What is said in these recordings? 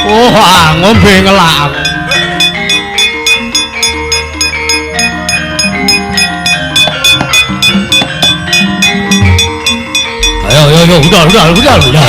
Wah, ngombe ngelak aku. Ayo, ayo, ayo, udah, udah, udah, udah.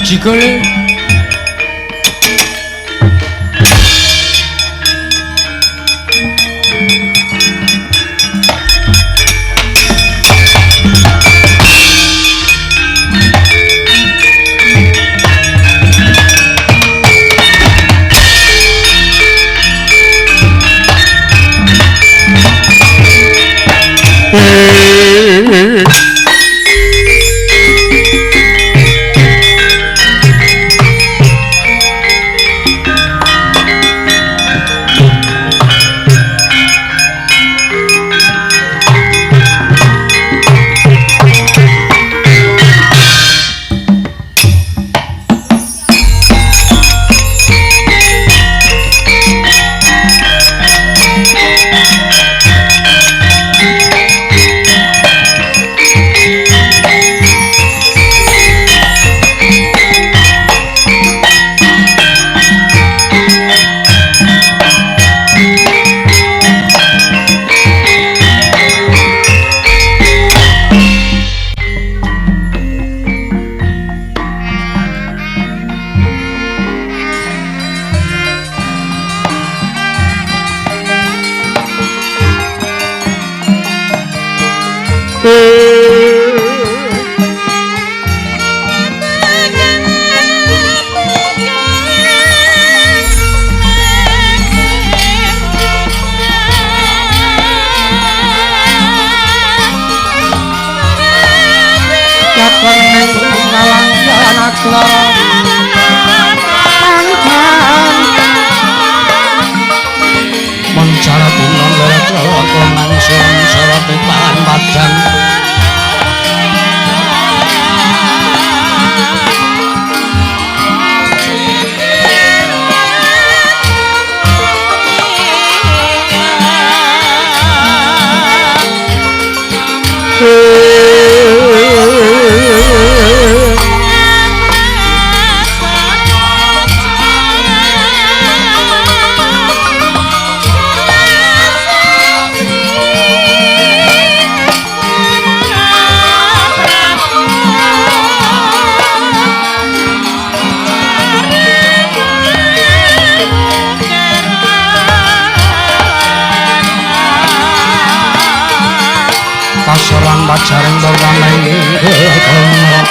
Jikole Mencara tinon lara celaka langsung sorote pahan padang. Pasaran pajaring purwane gegana.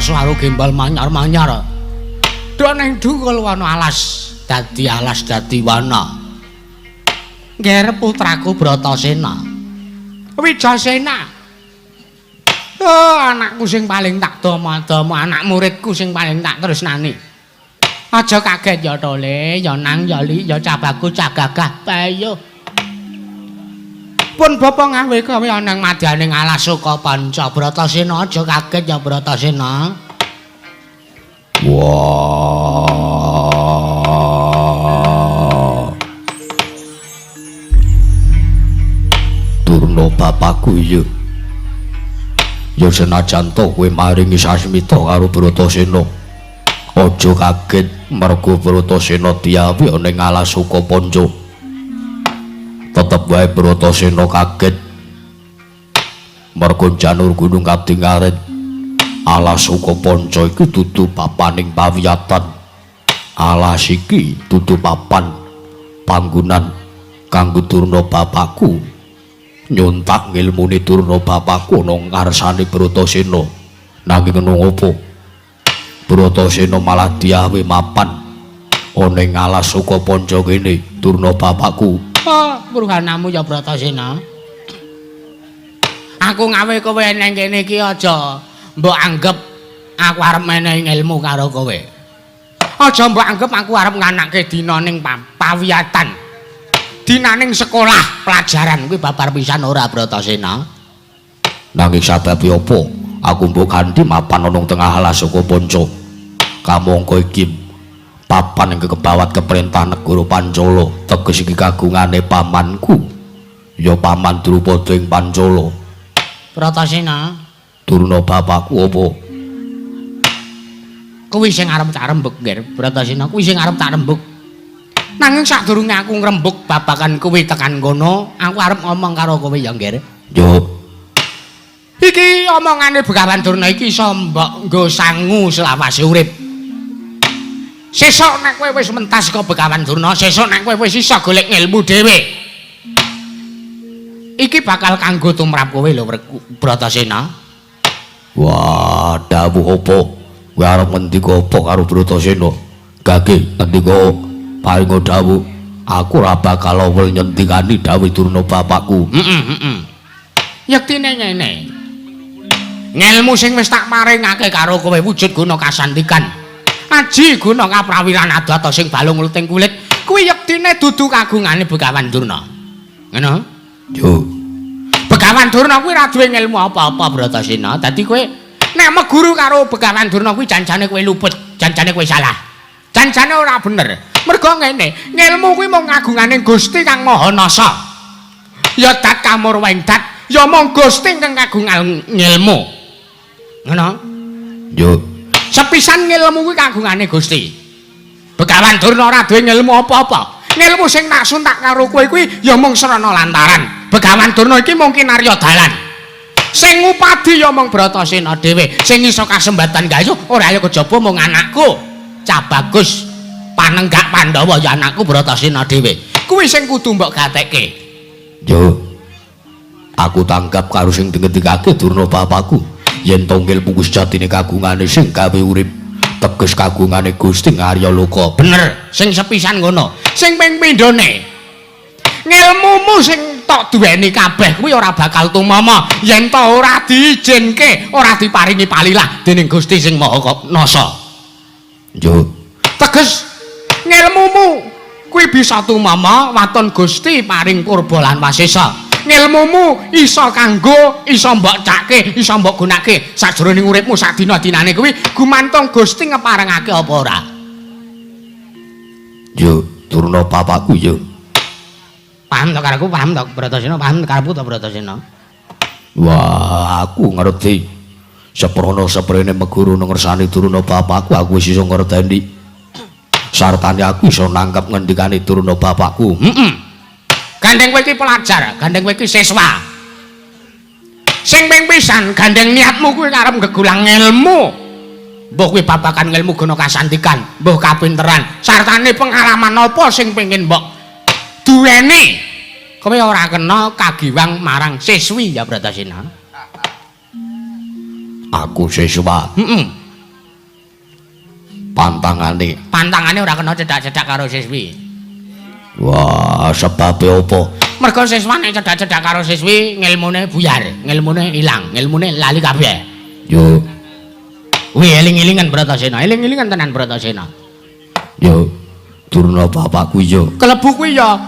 Karo gembal manyar-manyar. Do ning dhukul wana alas, dadi alas dadi wana. Ngger putraku Bratasena. Wijasena. Oh, anakku sing paling tak dama-dama, anak muridku sing paling tak tresnani. Aja kaget ya Tole, ya Nang, ya Li, ya cah bagus, cah gagah, payo. Pun bapa ngawe gawe ana ing madyaning alas Sukapanca. Bratasena aja kaget ya Bratasena. Wah. Durna bapakku iya. Ya senajan to kowe maringi sasmita karo Bratasena. Aja kaget mergo Bratasena diawi ana ing alas Sukapanca. Tetep wae Bratasena kaget mergo janur gunung kadingaret alas Sukapanca iku dudu papaning pawiyatan. Alas iki dudu papan panggonan kanggo Durna bapakku nyontak ngilmune Durna bapakku ana ngarsane Bratasena. Nanging ngono opo Bratasena malah diawe mapan ana ing alas Sukapanca kene Durna bapakku. Oh, purhanamu ya Bratasena. Aku ngawe kowe nang kene iki aja mbok anggep aku arep menehi ilmu karo kowe. Aja mbok anggep aku arep nganake dina ning pawiyatan. Dinaning sekolah pelajaran kuwi babar pisan ora Bratasena. Nanging sababe apa aku mbok kanthi mapan ana tengah alas Sukapanca. Kamangka iki papan ing kebawat keperintah negara Pancala, teges iki kagungane pamanku. Ya paman Drupada ing Pancala. Bratasena, Durna bapakku apa? Kuwi sing arep tak rembug, Nggir. Bratasena, kuwi sing arep tak rembug. Nanging sadurunge aku ngrembug babagan kuwi tekan kono, aku arep ngomong karo kowe ya, Nggir. Yo. Iki omongane Begawan Durna iki iso mbok nggo sangu selawase urip. Sesuk nek kowe wis mentas saka Begawan Durna, sesuk nek kowe wis iso golek ilmu dhewe. Iki bakal kanggo tumrap kowe lho Bratasena. Wah, dawuh apa? Kowe arep ngendika apa karo Bratasena? Gage ngendika paringa dawuh. Aku ora bakal awel nyendikani dawuh Durna bapakku. Heeh, Yektine ngene. Ngelmu sing wis tak paringake karo kowe wujud guna kasantikan. Aji guna kaprawiran adata sing balung luting kulit kuwi yektine dudu kagungane Begawan Durna. Ngono? Yo. Begawan Durna kuwi ora duwe ngelmu apa-apa Bratasena. Dadi kowe nek meguru karo Begawan Durna kuwi janjane kowe luput, janjane kowe salah. Janjane ora bener. Mergo ngene, ngelmu kuwi mung kagungane Gusti Kang Maha Nasa. Ya dat kamurweng dat, ya mung Gusti kang kagungan ngelmu. Ngono? Yo. Sepisan ngelmu kuwi kagungane Gusti. Begawan Durna ora duwe ngelmu apa-apa. Ngelmu sing tak suntak karo kowe kuwi ya mung srana lantaran. Begawan Durna iki mung kinarya dalan. Sing ngupadi ya mung Bratasena dhewe, sing iso kasembatan gayuh ora ya kejaba mung anakku. Cah bagus panenggak Pandhawa ya anakku Bratasena dhewe. Kuwi sing kudu mbok gatekke. Yo. Aku tanggap karo sing dingendikake Durna bapakku. Yen to ngelmu ku sejatine kagungane sing gawe urip, teges kagungane Gusti Arya Loka. Bener, sing sepisan ngono. Sing ping pindhone, ngelmumu sing tok duweni kabeh kuwi ora bakal tumama yen to ora diijinke, ora diparingi palilah dening Gusti sing Maha Nasa. Yo. Teges ngelmumu kuwi bisa tumama waton Gusti paring purba lan wasesa. Ngelmumu iso kanggo, iso mbok cake, iso mbok gunake sajroning uripmu sak dina-dinane kuwi gumantung Gusti ngeparengake apa ora. Yo, Durna bapakku yo. Paham to karepku, paham to Bratasena, paham karepku to Bratasena? Wah, aku ngerti. Seprono seprene meguru nang ngersane Durna bapakku, aku wis iso ngerteni. Sartane aku iso nangkep ngendikane Durna bapakku. Heeh. Gandeng kowe iki pelajar, gandeng kowe iki siswa. Sing ping pisan gandeng niatmu kuwi arep nggegulang ilmu. Mbuh kuwi babagan ilmu guna kasantikan, mbuh kapinteran, sartane pengalaman apa sing pengin mbok duweni. Kowe ora kena kagiwang marang siswi ya Bratasena. Aku siswa. Heeh. Pantangane, pantangane ora kena cedhak-cedhak karo siswi. Wah, sebabe apa? Mergo siswa nek cedhak-cedhak karo siswi ngelmune buyar, ngelmune ilang, ngelmune lali kabeh. Yo. Kuwi eling-elingan Bratasena, eling-elingan tenan Bratasena. Yo. Durna bapakku yo. Kelebu kuwi ya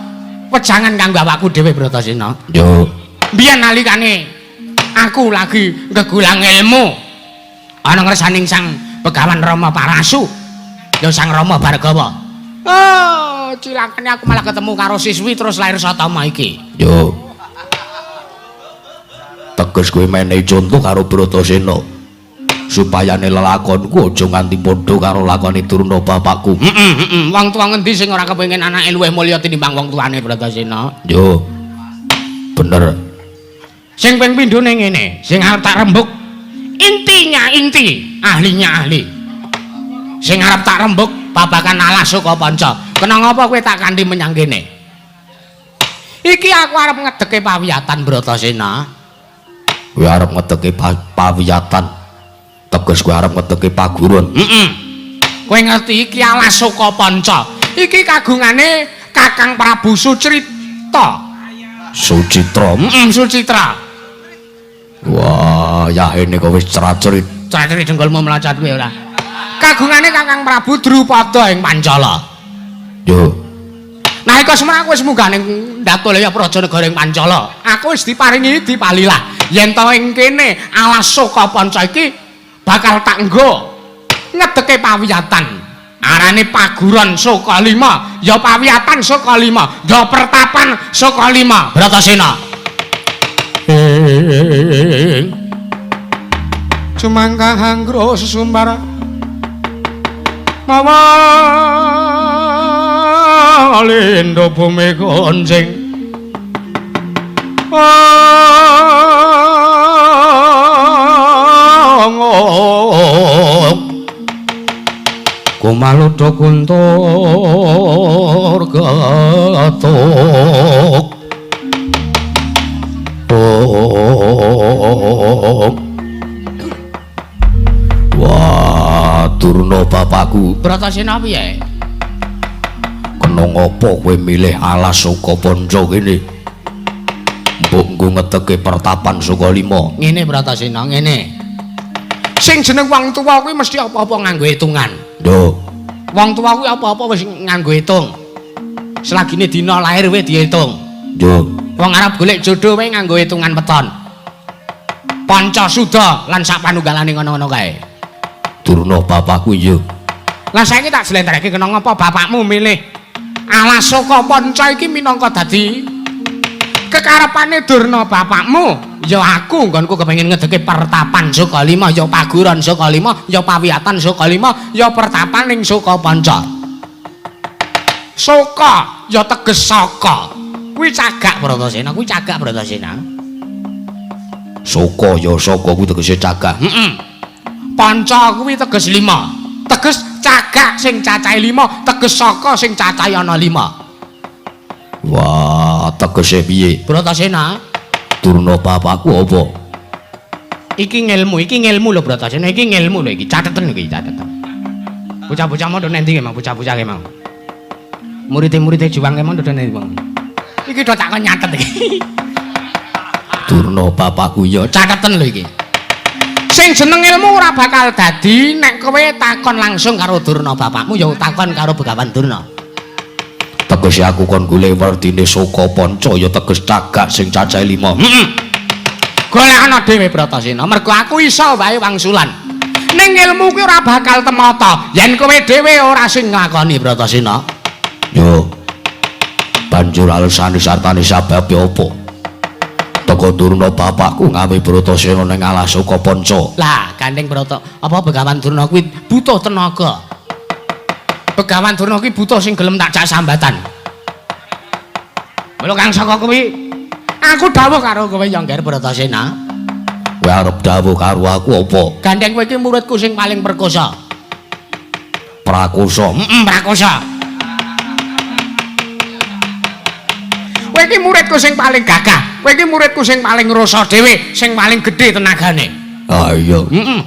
wejangan kanggo awakku dhewe Bratasena. Yo. Biyen nalikane aku lagi nggegulang ilmu ana ngersaning Sang Begawan Rama Parasu, ya Sang Rama Bargawa. Oh, cilakane aku malah ketemu karo siswi terus lahir Satama iki. Yo. Teges kowe menehi contoh karo Bratasena supayane lelakonku aja nganti padha karo lakone Durna bapakku. Heeh, heeh. Wong tuwa ngendi sing ora kepengin anake luwih mulya tinimbang wong tuane Bratasena? Yo. Bener. Sing ping pindhone ngene, sing arep tak rembug intinya inti, ahlinya ahli. Sing arep tak rembug babagan alas Suka Panca. Kena ngapa kowe tak kanthi menyang kene? Iki aku arep ngedeke pawiyatan Bratasena. Kowe arep ngedeke pawiyatan. Teges kowe arep ngedeke paguron. Heeh. Kowe ngerti iki alas Suka Panca. Iki kagungane Kakang Prabu Sucitra. Sucitra. Heeh, Sucitra. Wah, yahene kok wis cracerit. Cracerit dengkulmu melacat kowe ora. Kagungane Kakang Prabu Drupada ing Pancala. Yo. Nalika semana aku wis munggah ning Datulaya Praja Negara ing Pancala. Aku wis diparingi dipalilah yen to ing kene alas Suka Panca iki bakal tak nggo ngedeke pawiyatan. Arane Paguron Suka Lima, ya pawiyatan Suka Lima, ya pertapan Suka Lima. Bratasena. Cumangkah anggrok sesumbar mawa lindo bumi goncing. Kumaludha kuntur getuk. Wah, Durna bapakku. Bratasena piye? Kena ngopo kowe milih alas Suka Panca kene? Mbok nggo ngeteke pertapan Suka Lima. Ngene Bratasena, ngene. Sing jeneng wong tuwa kuwi mesti apa-apa nganggo hitungan. Lho, wong tuwa kuwi apa-apa wis nganggo hitung. Selagine dina lahir kuwi dihitung. Lho, Wong arep golek jodoh wae nganggo hitungan weton. Pancasuda lan sak panunggalane ngono-ngono kae. Durna bapakku iya. Lah saiki tak jlentrehke kena ngapa bapakmu milih alas Soka Panca iki minangka dadi kekarepane Durna bapakmu. Ya aku nggonku kepengin ngedeke pertapan Sukalima, ya paguron Sukalima, ya pawiyatan Sukalima, ya pertapan ning Sukapanca. Soka ya teges saka. Kuwi cagak Bratasena, kuwi cagak Bratasena. Soka ya saka kuwi tegese cagak. Heeh. Panca kuwi teges 5. Teges cagak sing cacahe 5, teges saka sing cacahe ana 5. Wah, tegese piye? Bratasena? Durna bapakku apa? Iki ngelmu lho Bratasena, iki ngelmu lho iki, cateten iki, cateten. Bocah-bocah mau do nang ndi mau bocah-bocah ki mau. Murid-murid Juwang ki mau do nang ndi mau. Iki do tak kon nyatet iki. Durna bapakku ya cateten lho iki. Sing jeneng ilmu ora bakal dadi nek kowe takon langsung karo Durna bapakmu ya takon karo Begawan Durna. Tegese aku kon golek werdine Soka Panca ya teges cagak sing cacahe 5. Heeh. Golek ana dhewe Bratasena, mergo aku iso wae wangsulan. Ning ilmu kuwi ora bakal temata yen kowe dhewe ora sing nglakoni Bratasena. Yo. Banjur alesane sartane sababe apa? Teko Durna bapakku ngawe Bratasena ning alas Soka Panca. Lah, gandeng Brata apa Begawan Durna kuwi butuh tenaga. Begawan Durna kuwi butuh sing gelem tak jak sambatan. Mula kang saka kuwi aku dawuh karo kowe ya Ngger Bratasena. Kowe arep dawuh karo aku apa? Gandeng kowe iki muridku sing paling perkosa. Prakosa. Heeh, prakosa. Kowe iki muridku sing paling gagah. Kowe iki muridku sing paling ngrasa dhewe, sing paling gedhe tenagane. Ah iya. Heeh.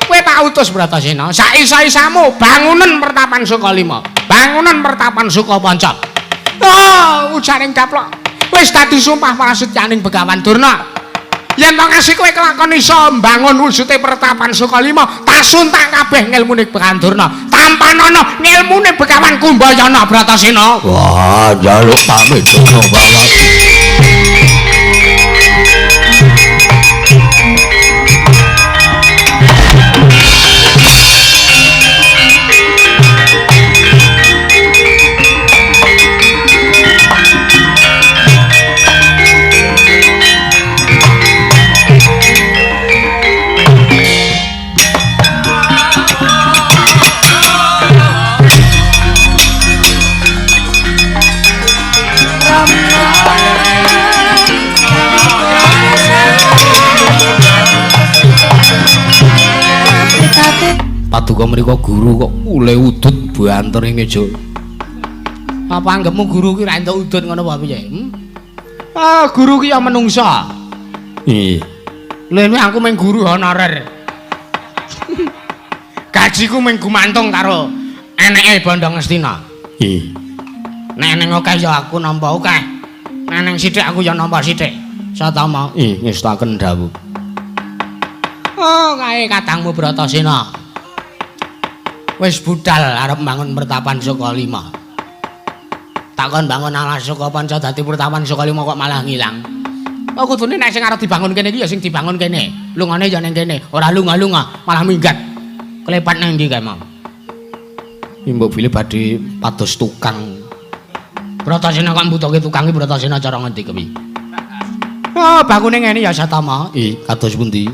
Kowe tak utus Bratasena, saisa-isamu bangunan pertapan Sukalima, bangunan pertapan Sukapanca. Oh, ujaring daplok. Wis dadi sumpah prasetyaning Begawan Durna. Yen to ngasih kowe kelakon iso mbangun wujude pertapan Sukalima, tasuntak kabeh ngelmune Begawan Durna. Tampanana ngelmune Begawan Kumbayana Bratasena. Wah, njaluk pamit Durna bapakku. Paduka mriku guru kok ule udut banter ing ngejo. Apa anggepmu guru ki ra entuk udut ngono apa piye? Ah, guru ki ya menungsa. Iya. Lha aku mung guru honorer. Gajiku mung gumantung karo eneke bondo Ngastina. Iya. Nek eneng akeh ya aku nampa akeh. Nek eneng sithik aku ya nampa sithik. Satama. Ih, ngestaken dawuh. Oh, kae kadangmu Bratasena. Wis budal arep mbangun pertapan Sukalima. Takon bangun alas Sukapanca dadi pertapan Sukalima kok malah ngilang. Oh, kudune nek sing arep dibangun kene iki ya sing dibangun kene. Lungane ya ning kene, ora lunga-lunga, malah minggat. Klepat nang ndi kae mau? Mbok bilih badhe pados tukang. Bratasena kok mbutuhke tukang iki Bratasena cara ngendi kuwi? Oh, bangune ngene ya Satama. Ih, kados pundi?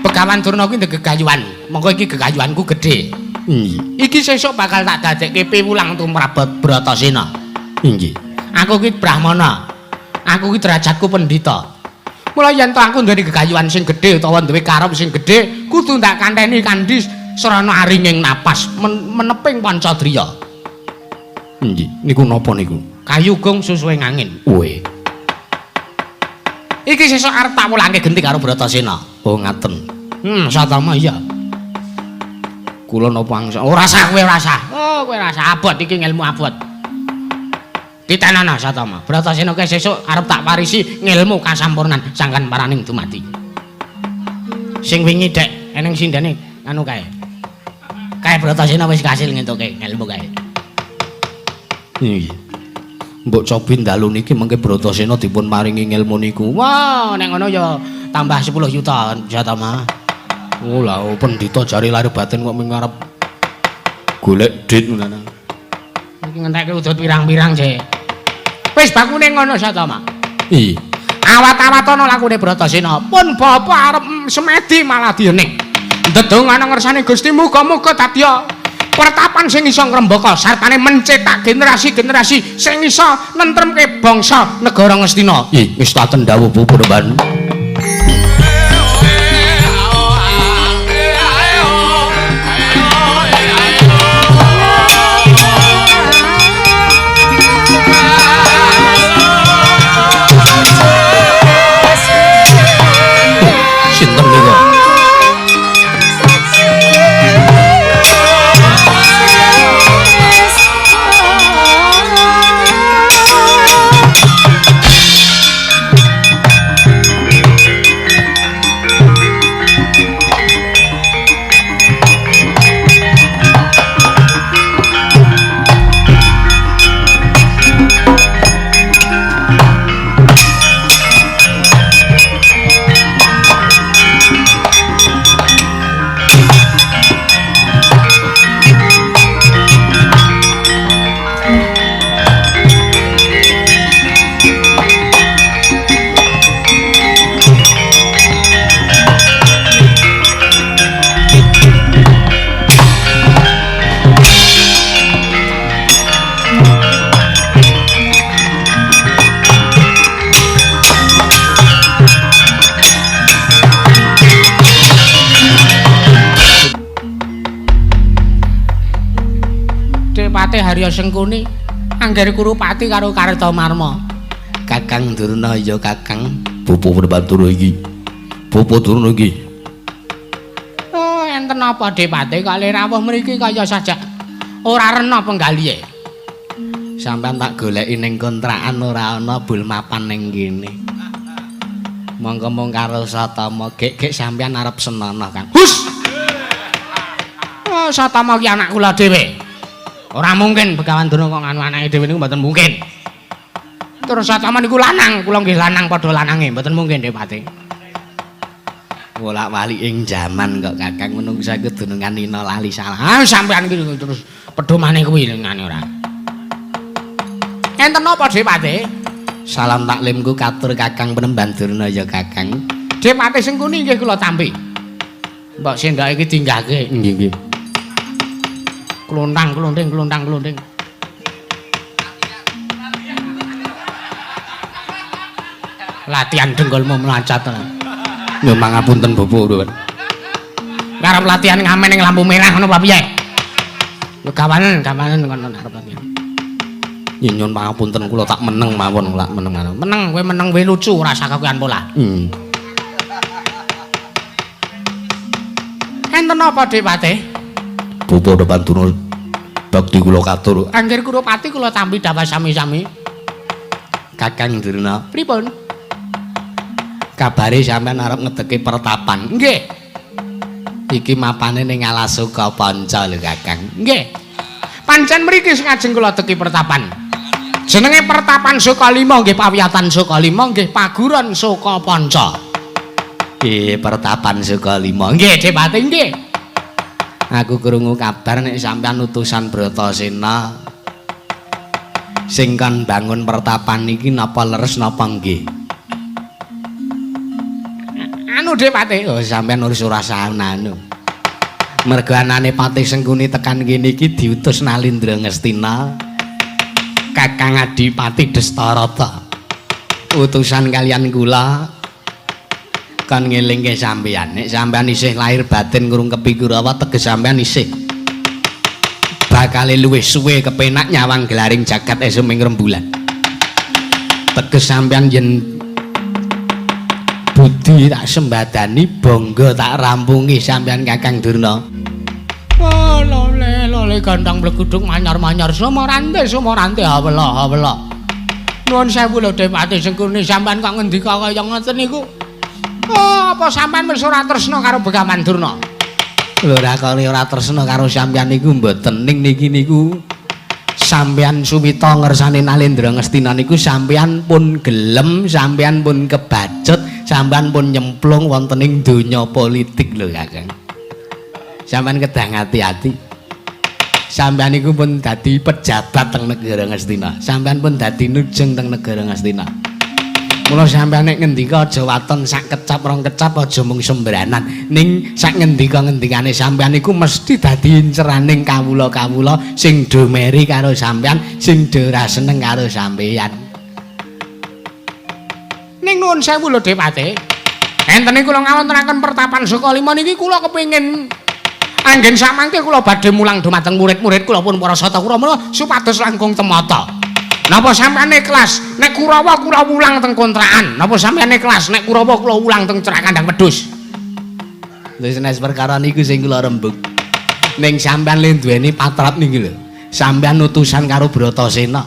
Begawan Durna kuwi ndek gegayuhan. Monggo iki gegayuhanku gedhe. Inggih. Iki sesuk bakal tak dadekke piwulang tumrap Bratasena. Inggih. Aku ki brahmana. Aku ki derajatku pendhita. Mula yen to aku duwe gegayuhan sing gedhe utawa duwe karep sing gedhe, kudu ndak kanteni kandhi srana aringing napas meneping pancadriya. Inggih. Niku napa niku? Kayu gong susuhe angin. Weh. Iki sesuk arep tak wulangke genti karo Bratasena. Oh, ngaten. Satama iya. Kula napa angsal? Ora sah kowe ora sah. Oh, kowe ora sah abot iki ngelmu abot. Titenana Satama. Bratasena ke sesuk arep tak warisi ngelmu kasampurnan sangkan paraning dumadi. Sing wingi dek eneng sindene anu kae. Kae Bratasena wis kasil ngentuke ngelmu kae. Inggih. Mbok cobi dalu niki mengke Bratasena dipun maringi ngelmu niku. Wah, nek ngono ya tambah 10 juta Satama. Oh lah, pendhita jare lahir batin kok mung arep golek dit ngono. Iki ngentekke udut pirang-pirang, Cek. Wis bakune ngono Satama. Iya. Awat-awat ana lakune Bratasena. Pun bapa arep semedi malah diening. Ndedonga nang ngersane Gusti muga-muga dadiya pertapan sing iso ngrembaka sartane mencetak generasi-generasi sing iso nentremke bangsa negara Ngastina. Ih, wis taten dawuh Bapak Ban. Sinten niku? Depate Harya Sengkuni angger Kurupati karo Kartomarma. Kakang Durna ya Kakang, Bapak Prabantara iki. Bapak Durna iki. Oh, enten apa Depate kali rawuh mriki kaya sajak ora rena penggalihe. Sampeyan tak goleki ning kontrakan ora ana bul mapan ning kene. Monggo mung karo Satama, gek-gek sampeyan arep senono, Kang. Hus. Oh, Satama ki anak kula dhewe. Ora mungkin Begawan Durna kok nganu anake dhewe niku mboten mungkin. Terus Satama niku lanang, kula nggih lanang padha lanange, mboten mungkin Depate. Wolak-walik ing jaman kok Kakang menungsa iku dunungan nina lali salah. Ah, sampean iki terus pedomane kuwi ngene ora. Enten napa Depate? Salam taklimku katur Kakang Penemban Durna ya Kakang. Depate Sengkuni nggih kula tampi. Mbok sendake iki dinggahke. Nggih nggih. Klontang klonting klontang klonting. Latihan dengkulmu melancat. Nyuwun pangapunten Bapak. Arep latihan ngamen ning lampu merah ngono apa piye? Gawanen, gawanen kono arep latihan. Nyuwun pangapunten kula tak meneng mawon, kula meneng mawon. Meneng kowe meneng kowe lucu ora usah kakean pola. Enten apa Depate? Bapak Prabantara bakti kula katur. Angger Kurupati kula tampi dhawah sami-sami. Kakang Durna, pripun? Kabare sampean arep ngedeki pertapan. Nggih. Iki mapane ning Alas Sukapanca lho Kakang. Nggih. Pancen mriki sing ajeng kula deki pertapan. Jenenge Pertapan Sukalima nggih Pawiyatan Sukalima nggih Paguron Sukapanca. Nggih, Pertapan Sukalima. Nggih, Depate nggih. Aku krungu kabar nek sampean utusan Bratasena sing kon bangun pertapan iki napa leres napa nggih? Anu Depate, oh sampean wis ora anu. Mergo anane Patih Sengkuni tekan kene iki diutus Nalindra Ngastina Kakang Adipati Destarata. Utusan kalian kula kon ngelingke sampeyan, nek sampeyan isih lahir batin ngrungkepi Kurawa teges sampeyan isih bakale luwih suwe kepenak nyawang gelaring jagat esuk ing rembulan. Teges sampeyan yen budi tak sembadani bangga tak rampungi sampeyan Kakang Durna. Oh lole lole gandang bleguduk manyar-manyar sumorante sumorante hawela hawela. Nuwun sewu lho Depati Sengkuni sampeyan kok ngendika kaya ngoten niku. Oh, apa sampean wis ora tresna karo Begawan Durna? Lho ora kali ora tresna karo sampeyan niku mboten ning niki niku Sampeyan suwita ngersane Nalendra Ngastina niku sampeyan pun gelem, sampeyan pun kebacut, sampeyan pun nyemplung wonten ing donya politik lho Kakang. Sampeyan kedah ngati-ati. Sampeyan niku pun dadi pejabat teng negara Ngastina. Sampeyan pun dadi nujeng teng negara Ngastina. Mula sampeyan nek ngendika aja waton sak kecap rong kecap, aja mung sembranan. Ning sak ngendika-ngendikane sampeyan niku mesti dadi inceraning kawula-kawula sing do meri karo sampeyan, sing do ora seneng karo sampeyan. Ning nuwun sewu lho Depate. Enten kula ngawontenaken pertapan Sukalima niki kula kepengin anggen samangke kula badhe mulang dumateng murid-murid kula pun para sata Kurawa supados langkung temata. Napa sampeyan ikhlas nek Kurawa kula wulang teng kontrakan? Napa sampeyan ikhlas nek Kurawa kula wulang teng cerak kandang wedhus? Lha senes perkara niku sing kula rembug. Ning sampeyan le duweni patrap niki lho. Sampeyan utusan karo Bratasena.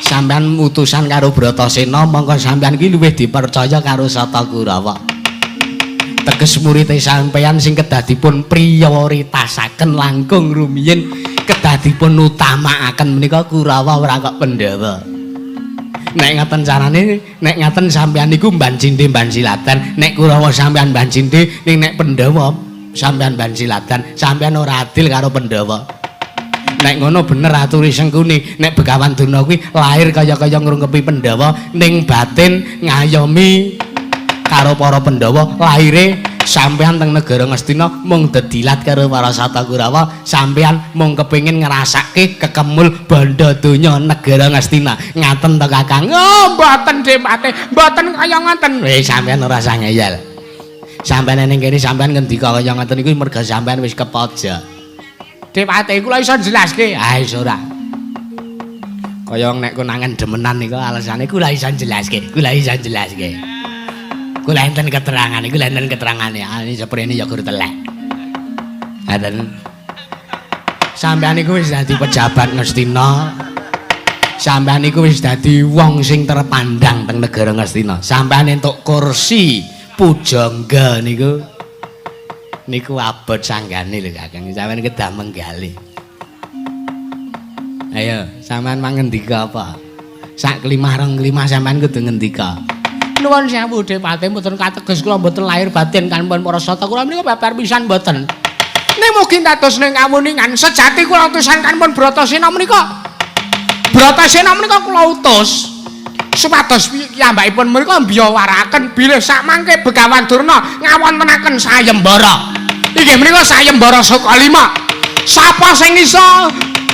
Sampeyan utusan karo Bratasena, mongko sampeyan iki luwih dipercaya karo Sata Kurawa. Teges murite sampeyan sing kedah dipun prioritasaken langkung rumiyin, kedah dipun utamakaken menika Kurawa ora kok Pandhawa. Nek ngaten carane, nek ngaten sampeyan niku mban cindhe mban silatan, nek Kurawa sampeyan mban cindhe, ning nek Pandhawa sampeyan mban silatan, sampeyan ora adil karo Pandhawa. Nek ngono bener aturi Sengkuni, nek Begawan Durna kuwi lahir kaya-kaya ngrungkepi Pandhawa, ning batin ngayomi karo para Pandhawa, lahire sampeyan teng negara Ngastina mung dedilat karo para Sata Kurawa, sampeyan mung kepengin ngrasake kekemul bandha donya negara Ngastina. Ngaten to Kakang? Oh, mboten Depate, mboten kaya ngoten. Wis sampeyan ora usah ngeyel. Sampeyan ning kene sampeyan ngendika kaya ngoten iku merga sampeyan wis kepojok. Depate kula iso jelaske. Ah wis ora. Kaya nek konangan demenan niku alasane kula iso jelaske, kula iso jelaske. Kula enten keterangane, kula enten keterangane. Ah seprene ya gur telek. Ngaten. Sampeyan niku wis dadi pejabat Ngastina. Sampeyan niku wis dadi wong sing terpandang teng negara Ngastina. Sampeyan entuk kursi pujangga niku. Niku abot sanggane lho Kakang. Sampeyan kedah menggali. Ayo, sampeyan mangendika apa? Sak kelimah rong kelimah sampeyan kudu ngendika. Nuwun sewu Depate, mboten kateges kula mboten lahir batin kanpun para sata kula menika babar pisan mboten. Ning mugi dados ning kawuningan sejati kula utusan kanpun Bratasena menika. Bratasena menika kula utus supados piyambakipun menika mbiyawaraken bilih sakmangke Begawan Durna ngawontenaken sayembara. Inggih menika sayembara Sukalima. Sapa sing iso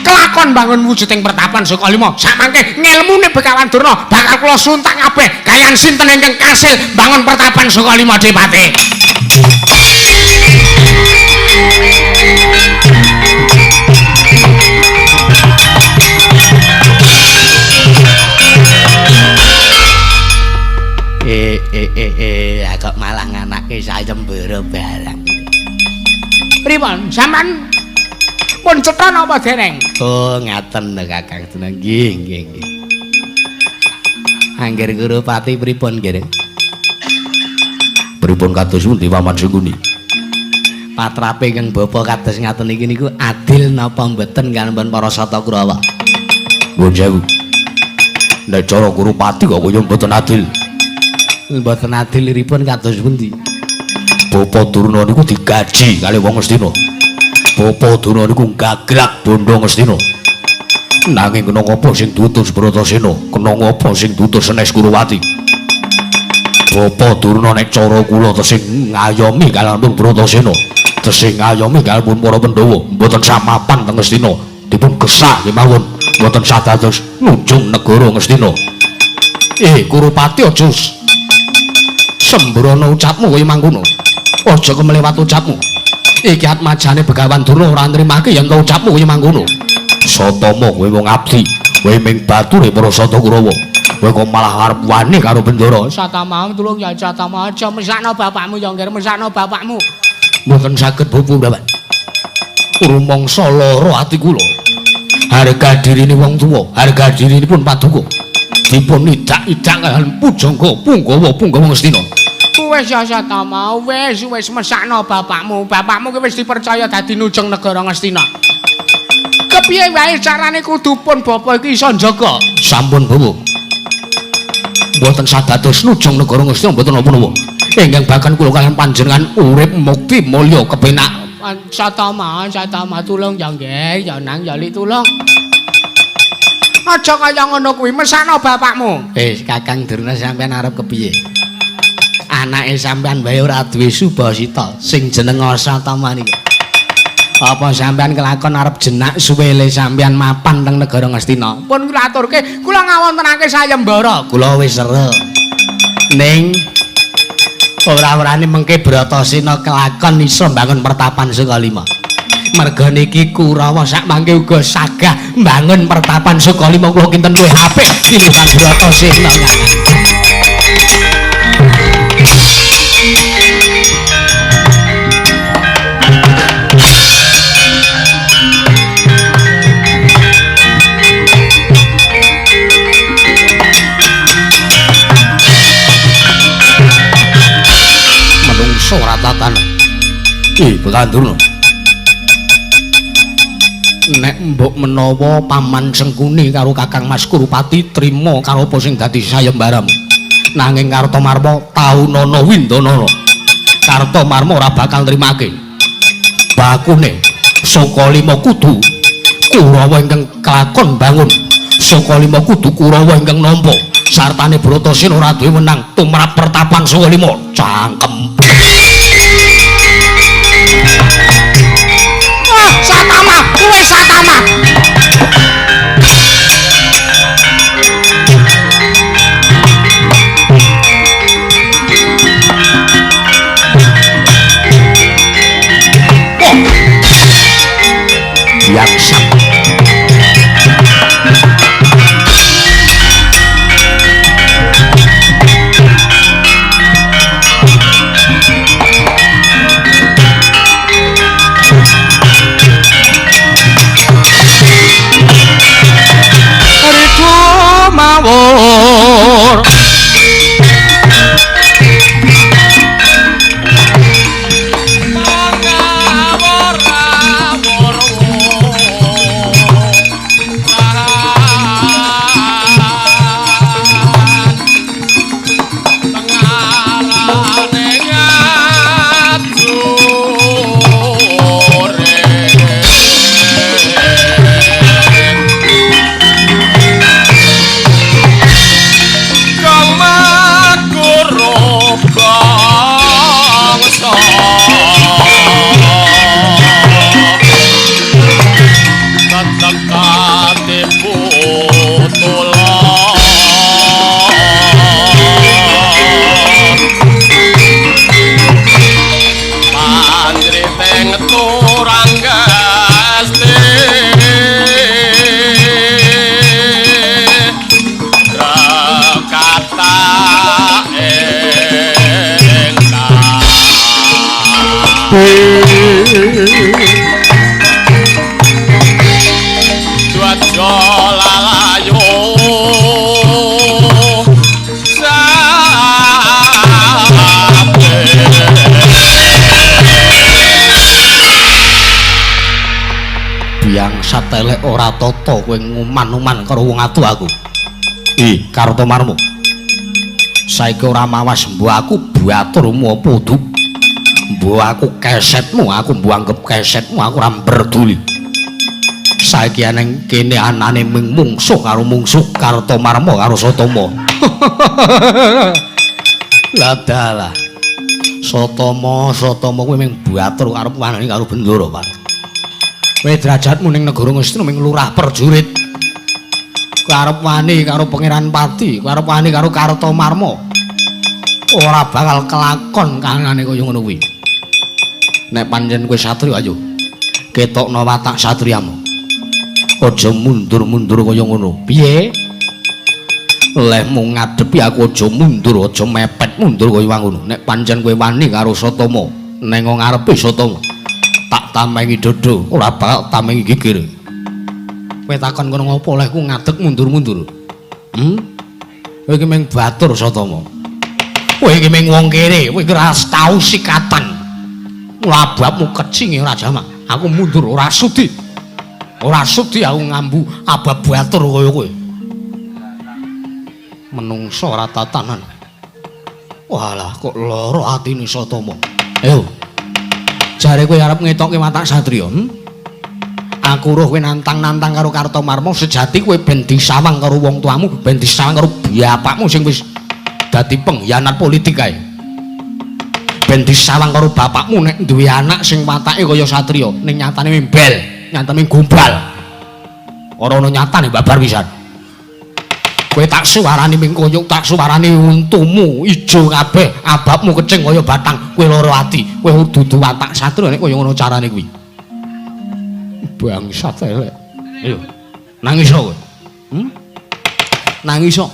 kelakon bangun wujuding pertapan Sukalima sakmangke ngelmune Begawan Durna bakal kula suntak kabeh gayan sinten ingkang kasil bangun pertapan Sukalima Depate. Kok malah nganake sayembara barang. Pripun sampean pun cetha napa dereng? Oh, ngaten lho Kakang. Nggih, nggih, nggih. Angger Kurupati pripun nggih? Pripun kados pundi Paman Sengkuni? Patrape ingkang bapa kados ngaten iki niku adil napa mboten kaliyan para Sata Kurawa? Nuwun sewu. Nek cara Kurupati kok kaya mboten adil. Mboten adil liripun kados pundi? Bapa Durna niku digaji kali wong Ngastina. Bapa Durna niku gaglak bondo Ngastina. Nanging kena ngapa sing diutus Bratasena? Kena ngapa sing diutus Senes Kuruwati? Bapa Durna nek cara kula tesih ngayomi kaliyan Bratasena, tesih ngayomi kaliyan para Pandhawa, mboten samapan teng Ngastina, dipun gesak kemawon, mboten sadados nujung negara Ngastina. Kurupati aja sembrono ucapmu kaya mangkono. Aja kemlewat ucapmu. Iki atmajane Begawan Durna ora nrimake yen to ucapmu kaya mangkono. Satama kowe wong abdi, kowe ming bature para Sata Kurawa. Kowe kok malah arep wani karo Bendara. Satama tulung ya Satama, aja mesakno bapakmu ya nggih, mesakno bapakmu. Mboten saged Bapak Bapak. Rumangsa lara ati kula. Harga dirine wong tuwa, harga dirinipun paduka. Dipun idak-idak kaliyan pujangga punggawa-punggawa Ngastina. Wis ya Satama, wis wis mesakno bapakmu. Bapakmu ki wis dipercaya dadi nujeng negara Ngastina. Kepiye wae carane kudu pun bapa iki iso njaga. Sampun Bapak. Mboten sadados nujung negara Ngastina mboten napa-napa. Ingkang bahkan kula kaliyan panjenengan urip mukti mulya kepenak. Satama, Satama tulung ya nggih, ya nang ya li tulung. Aja kaya ngono kuwi, mesakno bapakmu. Kakang Durna sampean arep kepiye? Anake sampean wae ora duwe subasita sing jeneng Satama niku. Apa sampean kelakon arep jenak suwele sampean mapan teng negara Ngastina? Pun kula aturke, kula ngawontenake sayembara. Kula wis sere. Ning ora-orane mengke Bratasena kelakon iso mbangun pertapan Sukalima. Merga niki Kurawa sak mangke uga sagah mbangun pertapan Sukalima kula kinten luwih apik tinimbang Bratasena. Ora tatan. Bekandurna. Nek mbok menawa paman Sengkuni karo Kakang Mas Kurupati trima karo apa sing dadi sayembaramu. Nanging Kartomarma taunana windanana. Kartomarma ora bakal nrimake. Bakune Sukalima kudu Kurawa ingkang kelakon bangun. Sukalima kudu Kurawa ingkang nampa. Sartane Bratasena ora duwe wenang tumrap pertapan Sukalima. Cangkem. Satama, kowe Satama. Biasa. Mawur. Satelek ora tata kowe nguman-uman karo wong atu aku. Kartomarma. Saiki ora mawas mbuh aku baturmu apa udu. Mbuh aku kesetmu, aku mbuh anggep kesetmu, aku ora mberduli. Saiki aneng kene anane mung mungsuh karo mungsuh Kartomarma karo Satama. Lah dalah. Satama, Satama kuwi mung batur arep wanani karo Bendara, Pak. Kowe derajatmu ning negara Ngastina mung lurah perjurit. Kowe arep wani karo Pangeran Pati, kowe arep wani karo Kartomarma. Ora bakal kelakon kahanane kaya ngono kuwi. Nek pancen kowe satriya ayo ketokno watak satriyamu. Aja mundur-mundur kaya ngono. Piye? Lehmu ngadepi aku aja mundur, aja mepet mundur kaya ngono. Nek pancen kowe wani karo Satama, neng ngarepe Satama. Tak tamengi dodo, ora bakal tamengi gigir. Kowe takon kono ngopo olehku ngadeg mundur-mundur? Kowe iki mung batur Satama. Kowe iki mung wong kere, kowe iki ora tau sikatan. Labapmu kecinge ora jamak. Aku mundur ora sudi. Ora sudi aku ngambu abab batur kaya kowe. Menungso ora tatanan. Walah kok lara atine Satama. Ayo. Jare kowe arep ngetokke watak satriya, Aku roh kowe nantang-nantang karo Kartomarma, sejati kowe ben disawang karo wong tuamu, ben disawang karo bapakmu sing wis dadi pengkhianat politik kae. Ben disawang karo bapakmu nek duwe anak sing watake kaya satriya, ning nyatane membel, nyatane gombal. Ora ana nyatane babar pisan. Kowe tak suwarani ming koyok, tak suwarani untumu ijo kabeh, ababmu kecing kaya batang, kowe lara ati, kowe dudu watak satriya nek kaya ngono carane kuwi. Bangsat elek. Ayo. Nangis kowe. Nangis kok.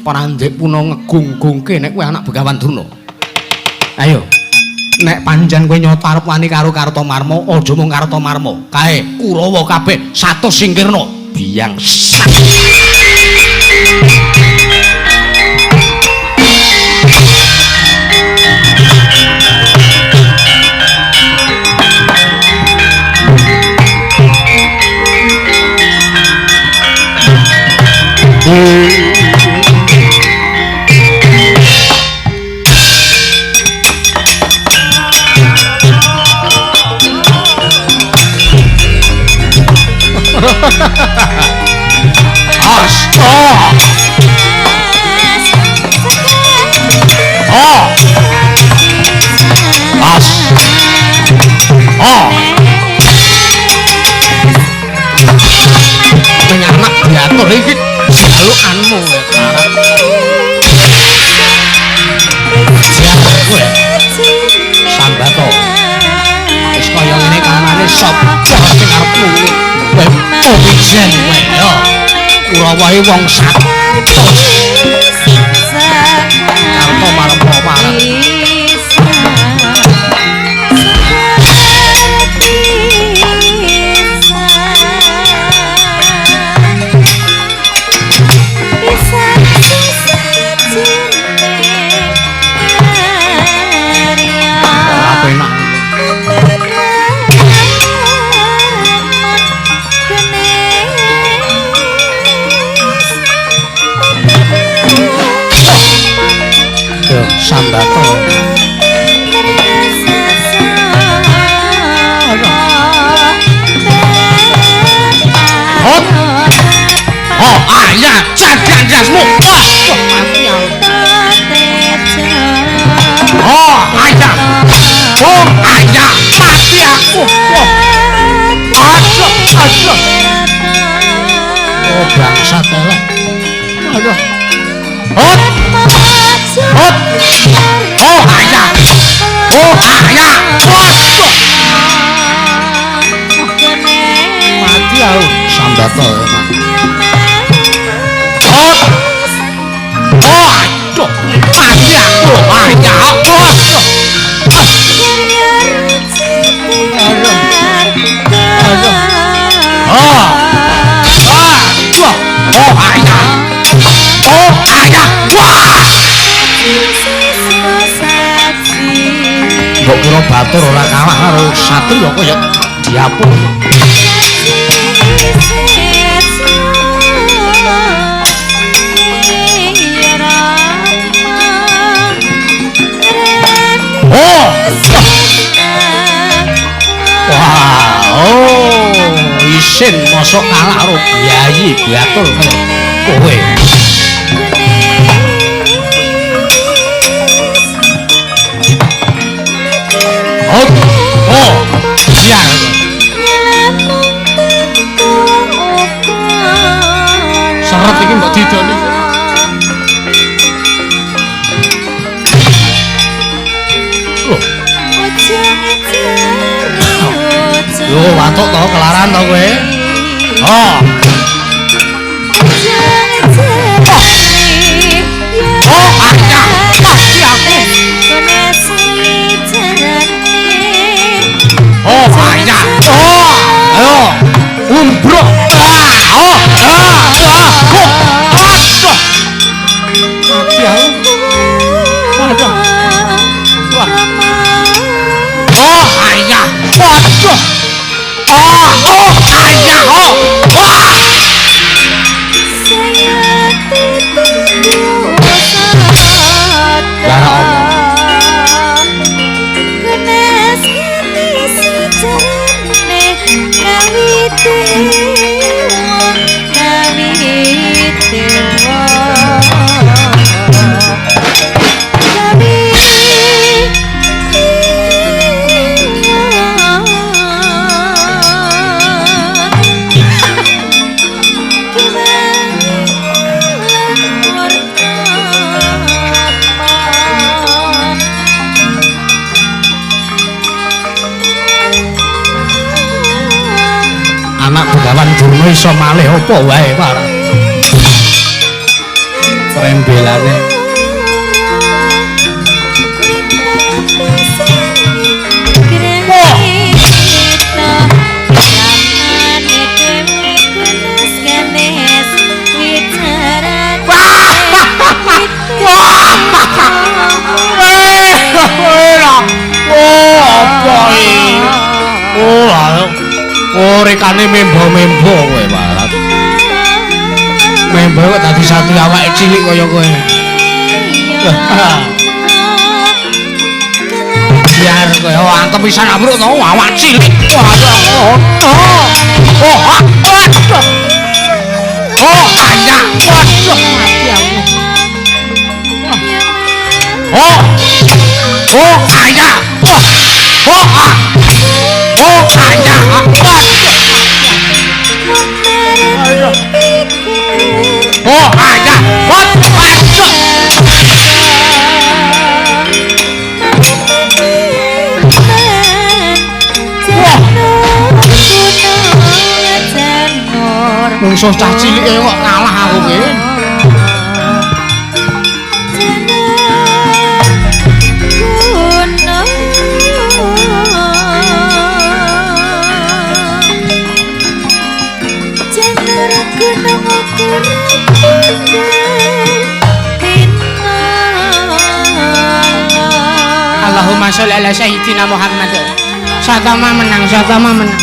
Prandek puna ngegung-gungke nek kowe anak Begawan Durna. Ayo. Nek pancen kowe nyata arep wani karo Kartomarma, aja mung Kartomarma, kae Kurawa kabeh 100 singkirna. Biang sak. Anak diatur iki jalukanmu kowe. Sambato. Wis kaya ngene kamane sapa sing arep nulungi kowe pijen kowe ya. Kurawae wong 100. Kartomarma marang Sambato. Hop. Oh, ayah, jagan jasmu. Wah, mati aku. Oh, ayah. Oh, ayah, mati aku. Wah. Aduh, aduh. Oh, bangsat elek. Aduh. Hop. Hop. Oh, ayah. Oh, ayah. Waduh. Mati aku. Sambato emang. Hop. Oh, aduh. Mati aku. Ayah. Waduh. Aduh. Aduh. Oh. Aduh. Oh, ayah. Oh, ayah. Wah. Mbok kira batur ora kalah karo satriya kaya diapur. Oh. Wah, oh, isin mosok kalah karo Kyai Batur kaya kowe. Oh, oh, iya. Seret iki mbok didoni. Loh. Yo watuk to kelaran to kowe. Oh. Oh, ayah, mati aku. Oh, ayah. Iso malih apa wae, Pak. Rembelane. Oh, rekane membo-membo kowe, Pak. Membo kok dadi satu awake cilik kaya kowe. Biar kowe antem pisan amruk to awak cilik. Wah, oh. Oh, waduh. Oh, banyak. Waduh, mati aku. Oh. Oh, banyak. Oh. Oh, ah. Oh, banyak. Waduh. Oh, ada. Waduh. Wah. Mungsuh cah cilik kok kalah aku ki. Allahumma sholli ala sayyidina Muhammad. Satama menang, Satama menang.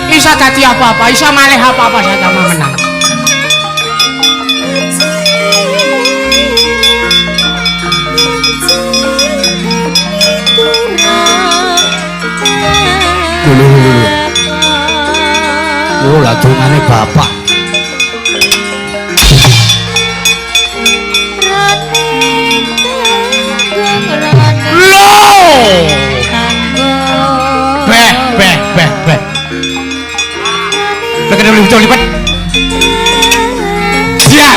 Isa dadi apa-apa, isa malih apa-apa, Satama menang. Lho lho lho. Oh, lah dongane bapak. Beh, beh, beh, beh. Lekan lipat lipat. Ya,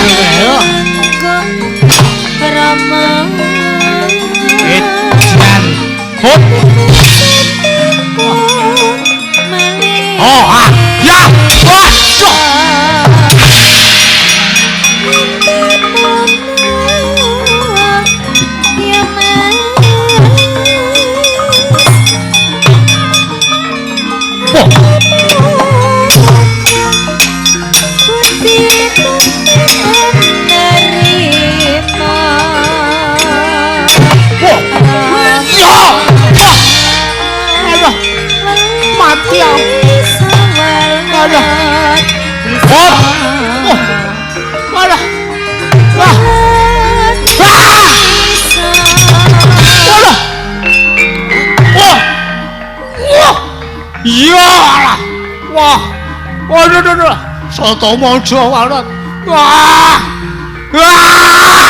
Edan. Hop. Oh, ah. Ya. Waduh. Iya, wah, waduh, waduh, soto mojo, wah, wah, wah.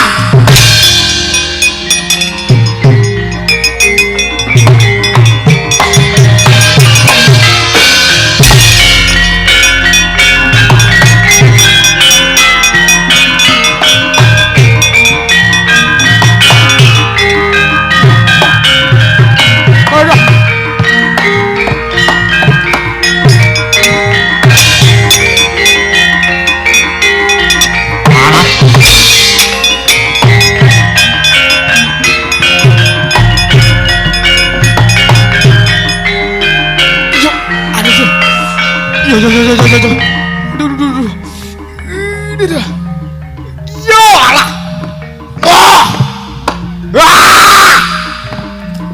Yo yo yo yo yo yo. Duh duh duh. Ini dah. Yo alah. Wah. Wah.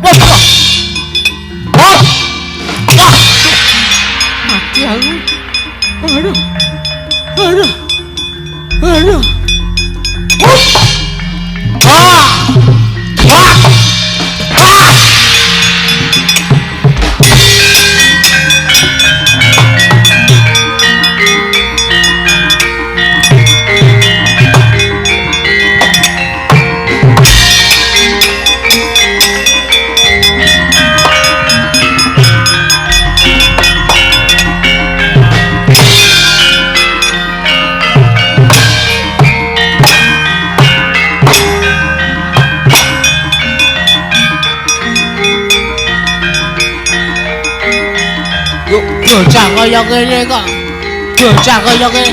Wah. Wah. Wah. Mati aku. Aduh. Aduh. Aduh. Wah. Wah. Wah. Bocah kaya kene kok Bocah kaya kowe.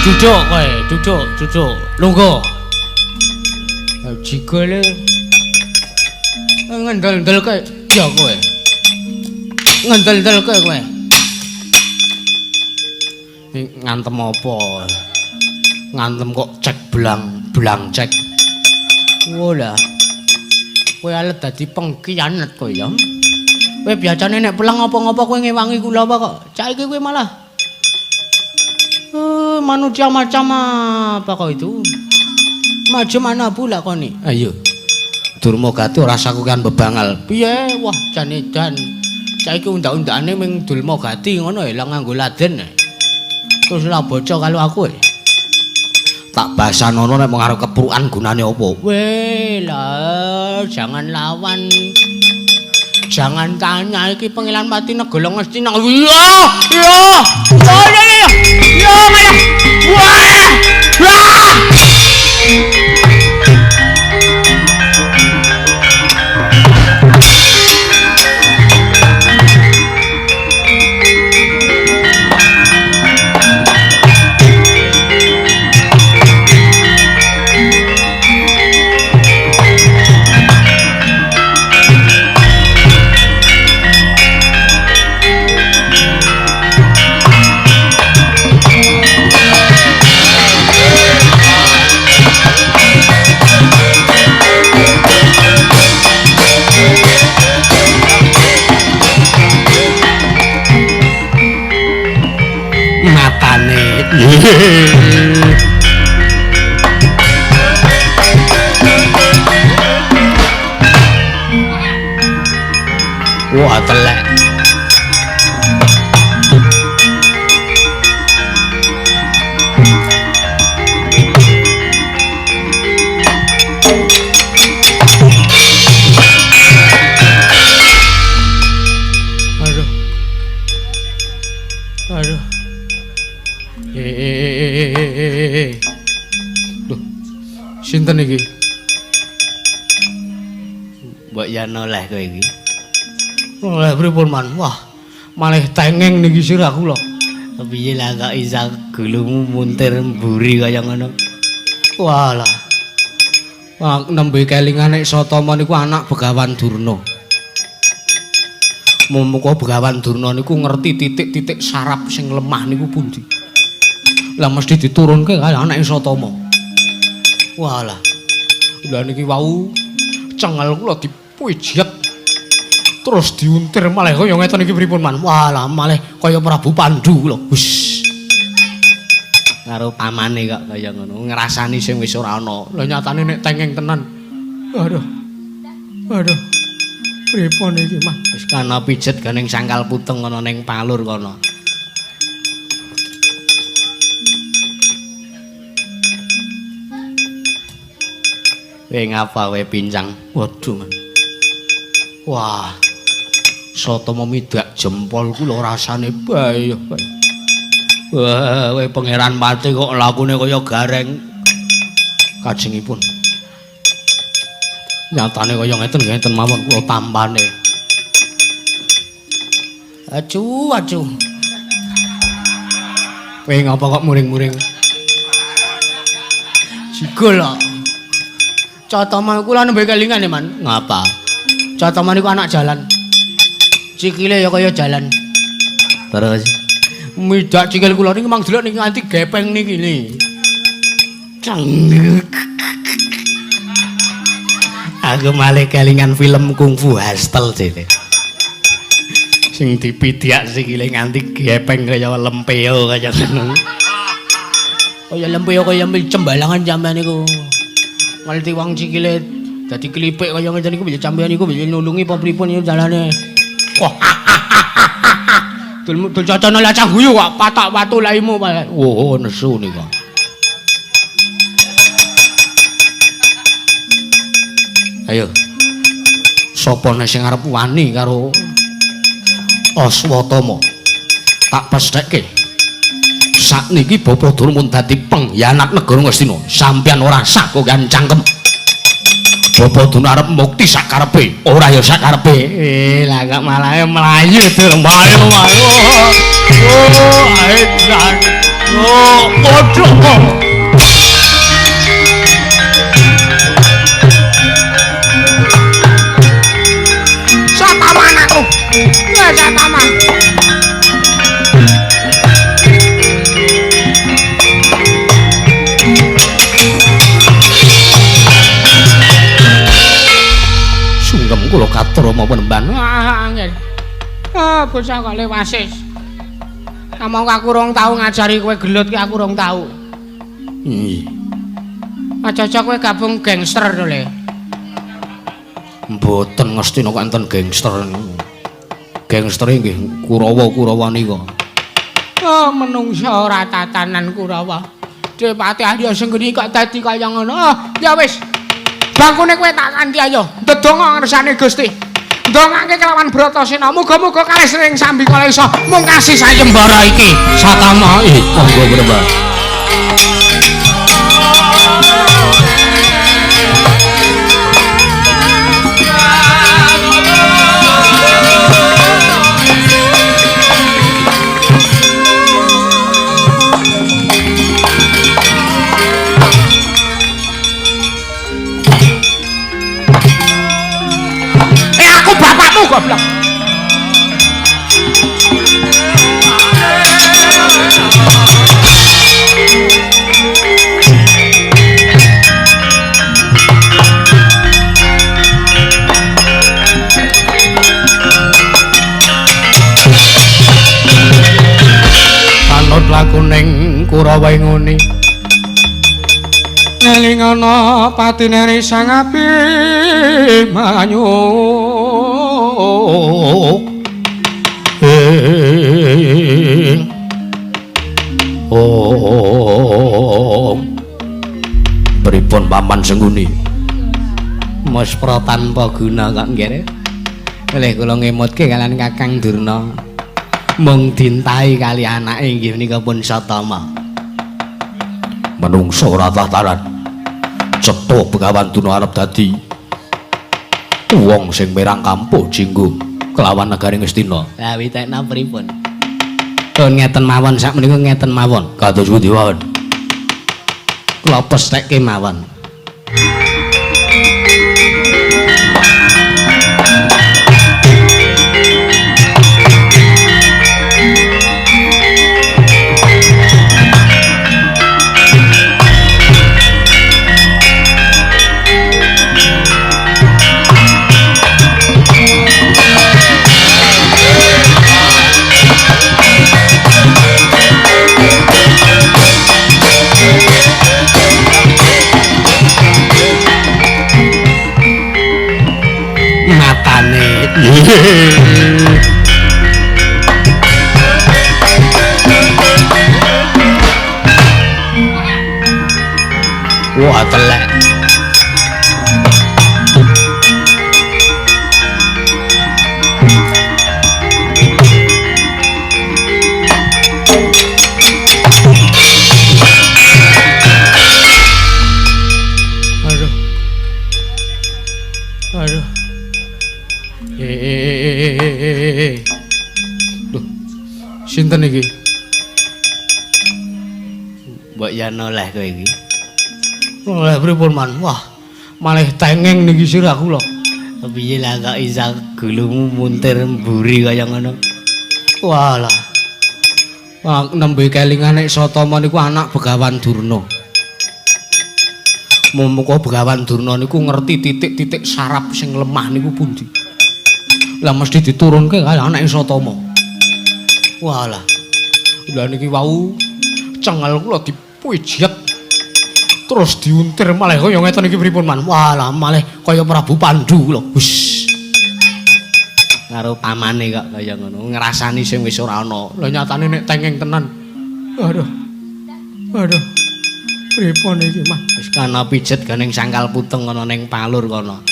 Duduk kowe, duduk, duduk. Lungguh. Jigole ngendel-endel kowe, ya kowe. Ngendel-endel kowe kowe. Ngantem apa? Ngantem kok cek belang, belang cek. Walah. Kowe alet dadi pengkianat kowe ya. Kowe biasane nek pulang apa-apa kowe ngewangi kula apa kok. Saiki kowe malah manusia macam apa kau itu? Macam mana pula kau ni? Ayo. Durmagati ora sakukan bebangal. Piye? Wah, jane dan. Saiki undak-undakane ming Durmagati ngono ya, lah nganggo laden. Terus lah bocah kalau aku. Tak basanono nek mung arep keprukan gunane apa? Weh, lah jangan lawan. Jangan tanya iki Pangeran Pati Negara Ngastina. Iya, iya. Oh iya iya. Iya, malah. Wah! Wah! Matane. Wah, telek. Aduh. Aduh. Duh. Sinten iki? Mbok ya noleh kowe iki. Noleh pripun, Man? Wah, malih tengeng niki sirah kula. Piye lah kok isa gulumu muntir mburi kaya ngono? Walah. Wah, nembe kelingan nek Satama niku anak Begawan Durna. Muga Begawan Durna niku ngerti titik-titik saraf sing lemah niku pundi. Lah mesti diturunke kaya anake Satama. Walah. Lah niki wau cengel kula dipijet terus diuntir malih kaya ngeten iki pripun, Man? Walah, malih kaya Prabu Pandu kula. Wis. Karo pamane kok kaya ngono, ngrasani sing wis ora ana. Lah nyatane nek tengeng tenan. Aduh. Aduh. Pripun iki, Man? Wis kana pijet ganing sangkal putung ana ning palur kono. Kowe ngapa kowe pincang? Waduh, Man. Wah. Satama midak jempol kula rasane bae. Wah, kowe Pangeran Pati kok lakune kaya gareng. Kajengipun. Nyatane kaya ngeten ngeten mawon kula tampane. Acuh, acuh. Kowe ngapa kok muring-muring? Jigol kok. Catama kula nembe kelingan ya, Man. Ngapa? Catama niku anak jalan. Sikile ya kaya jalan. Terus midak sikil kula niki mang delok niki nganti gepeng niki lho. Ceng. Aku malih kelingan film Kungfu Hustle jene. Sing dipidiak sikile nganti gepeng kaya lempeo kaya ngono. Kaya lempeo kaya cembalangan sampean niku. Ngerti wong sikile dadi klipik kaya ngene niku bisa sampean niku bisa nulungi apa pripun niku dalane. Wah. Dul dul cacana lacang guyu kok patak watu laimu. Oh, nesu niku. Ayo. Sapa nek sing arep wani karo Aswatama? Tak pestheke. Sakniki Bapak Durna mun dadi pengkhianat negara Ngastina. Sampeyan ora sah kok cangkem. Bapak Durna arep mukti sakarepe, ora ya sakarepe. Lah kok malah mlayu Dur, mlayu mlayu. Oh, edan. Oh, padha. Satama anakku. Ya Satama. Sungkem kula katur maupun penemban. Ah, nggih. Ah, bocah kok lewasis. Kamangka aku rong tau ngajari kowe gelut ki aku rong tau. Nggih. Aja-aja kowe gabung gangster to, Le. Mboten ngestina kok enten gangster niku. Gangster nggih Kurawa-Kurawa nika. Oh, menungsa ora tatanan Kurawa. Depati Arya Senggeni kok dadi kaya ngono. Oh, ya wis. Bangkune kowe tak kanthi ayo. Ndedonga ngersane Gusti. Ndongake kelawan Bratasena. Muga-muga kalis ring sambikala isa mungkasi sayembara iki. Satama monggo penemban. Aku bapakmu goblok. Anut lakuning Kurawa ngene. Eling ana patine Sang Abimanyu. Oh, pripun Paman Sengguni? Muspra tanpa guna kok nggih. Oleh kula ngemutke kalian Kakang Durna. Mung dintahi kali anake inggih menika pun Satama. Menungso ora tataran. Cetha Begawan Durna arep dadi wong sing merang kampuh jinggo kelawan negari Ngastina. Lah witekna pripun? Pun ngeten mawon sak menika ngeten mawon. Kados pundi mawon? Kula pestheke mawon. Matane. Wah, telek. Aduh. Aduh. Duh. Sinten iki? Mbok ya noleh kowe iki. Noleh pripun, Man? Wah, malih tengeng niki sirah kula. Piye lah kok isa gulumu muntir mburi kaya ngono? Walah. Wah, nembe kelingan nek Satama niku anak Begawan Durna. Muga Begawan Durna niku ngerti titik-titik saraf sing lemah niku pundi. Lah mesti diturunke kaya anake Satama. Walah. Lah niki wau cengel kula dipijet terus diuntir malih kaya ngeten iki pripun, Man? Walah, malih kaya Prabu Pandu kula. Wis. Karo pamane kok kaya ngono, ngrasani sing wis ora ana. Lah nyatane nek tengeng tenan. Aduh. Aduh. Pripun iki, Man? Wis kana pijet ganing sangkal putung ana ning palur kono.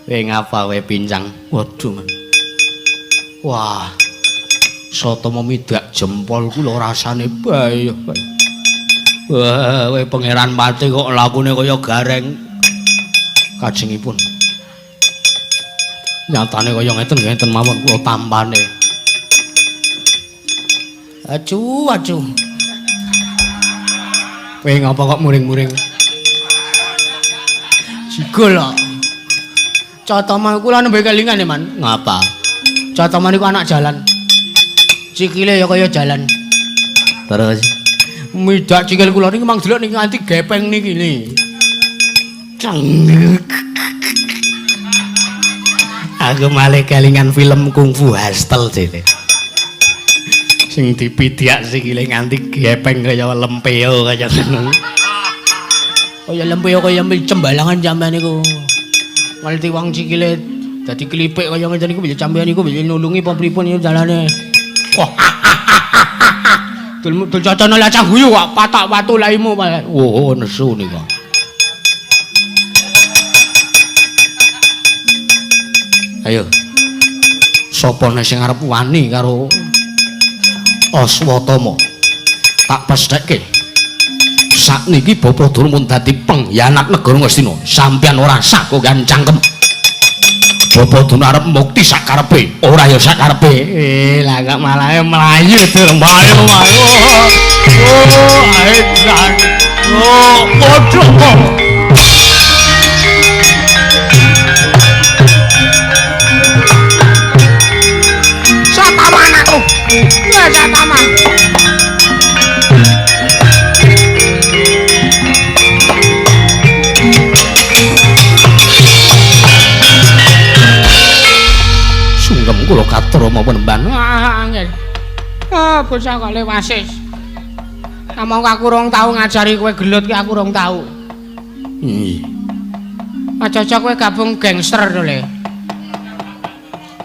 Kowe ngapa kowe pincang? Waduh, Man. Wah. Satama midak jempol kula rasane bae. Wah, kowe Pangeran Pati kok lakune kaya gareng. Kajengipun. Nyatane kaya ngeten-ngeten mawon kula tampane. Acu, acu. Kowe ngapa kok muring-muring? Jigol kok. Catama kula nembe kelingan ya, Man. Ngapa? Catama niku anak jalan. Sikile ya kaya jalan. Terus midak sikil kula niki mang delok niki nganti gepeng niki ni. Aku malih kelingan film Kungfu Hustle jene. Sing dipidiak sikile nganti gepeng kaya lempeo kaya ngono. Kaya lempeo kaya cembalangan sampean niku. Ngerti wong sikile dadi klipik kaya ngene niku bisa sampean niku bisa nulungi apa pripun iki dalane. Wah. Dul dul cocone lacang guyu kok patak watu laimu. Oh, nesu nika. Ayo. Sapa sing arep wani karo Aswatama? Tak pestheke. Sakniki Bapa Durna mun dadi pengkhianat negara Ngastina. Sampeyan ora sah kok cangkem. Bapa Durna arep mukti sakarepe, ora ya sakarepe. Lah kok malah mlayu Dur, mlayu mlayu. Oh, ae jan. Oh, padha kok. Satama anakku. Ya Satama. Kula katur maupun nemban. Ah, nggih. Ah, bocah kok lewasis. Among aku rong tau ngajari kowe gelut ki aku rong tau. Nggih. Aja-aja kowe gabung gangster to, Le.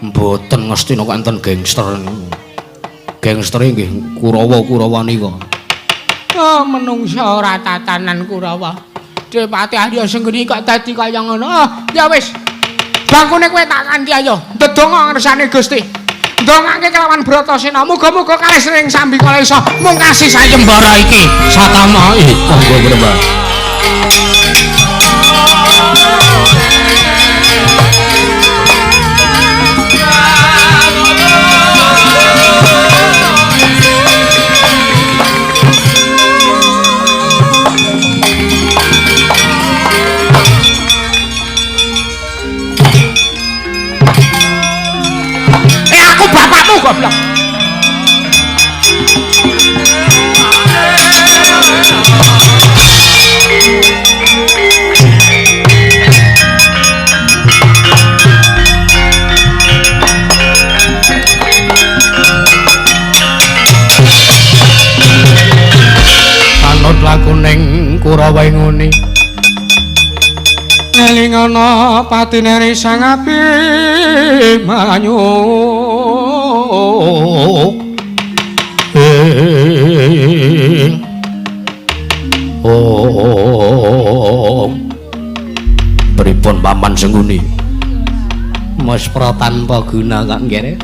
Mboten Ngastina kok enten gangster niku. Gangstere nggih Kurawa-Kurawa nika. Oh, menungsa ora tatanan Kurawa. Depati Arya Senggeni kok dadi kaya ngono. Oh, ya wis. Bangkune kowe tak kanthi ayo. Ndedonga ngersane Gusti. Ndongake kelawan Bratasena. Muga-muga kalis ring sambikala isa mungkasi sayembara iki. Satama monggo mrembah. Bapakmu goblok. Anut lakuning Kurawa ngene. Eling ana patine Sang Abimanyu. Oh, pripun Paman Sengguni? Muspra tanpa guna kok nggih.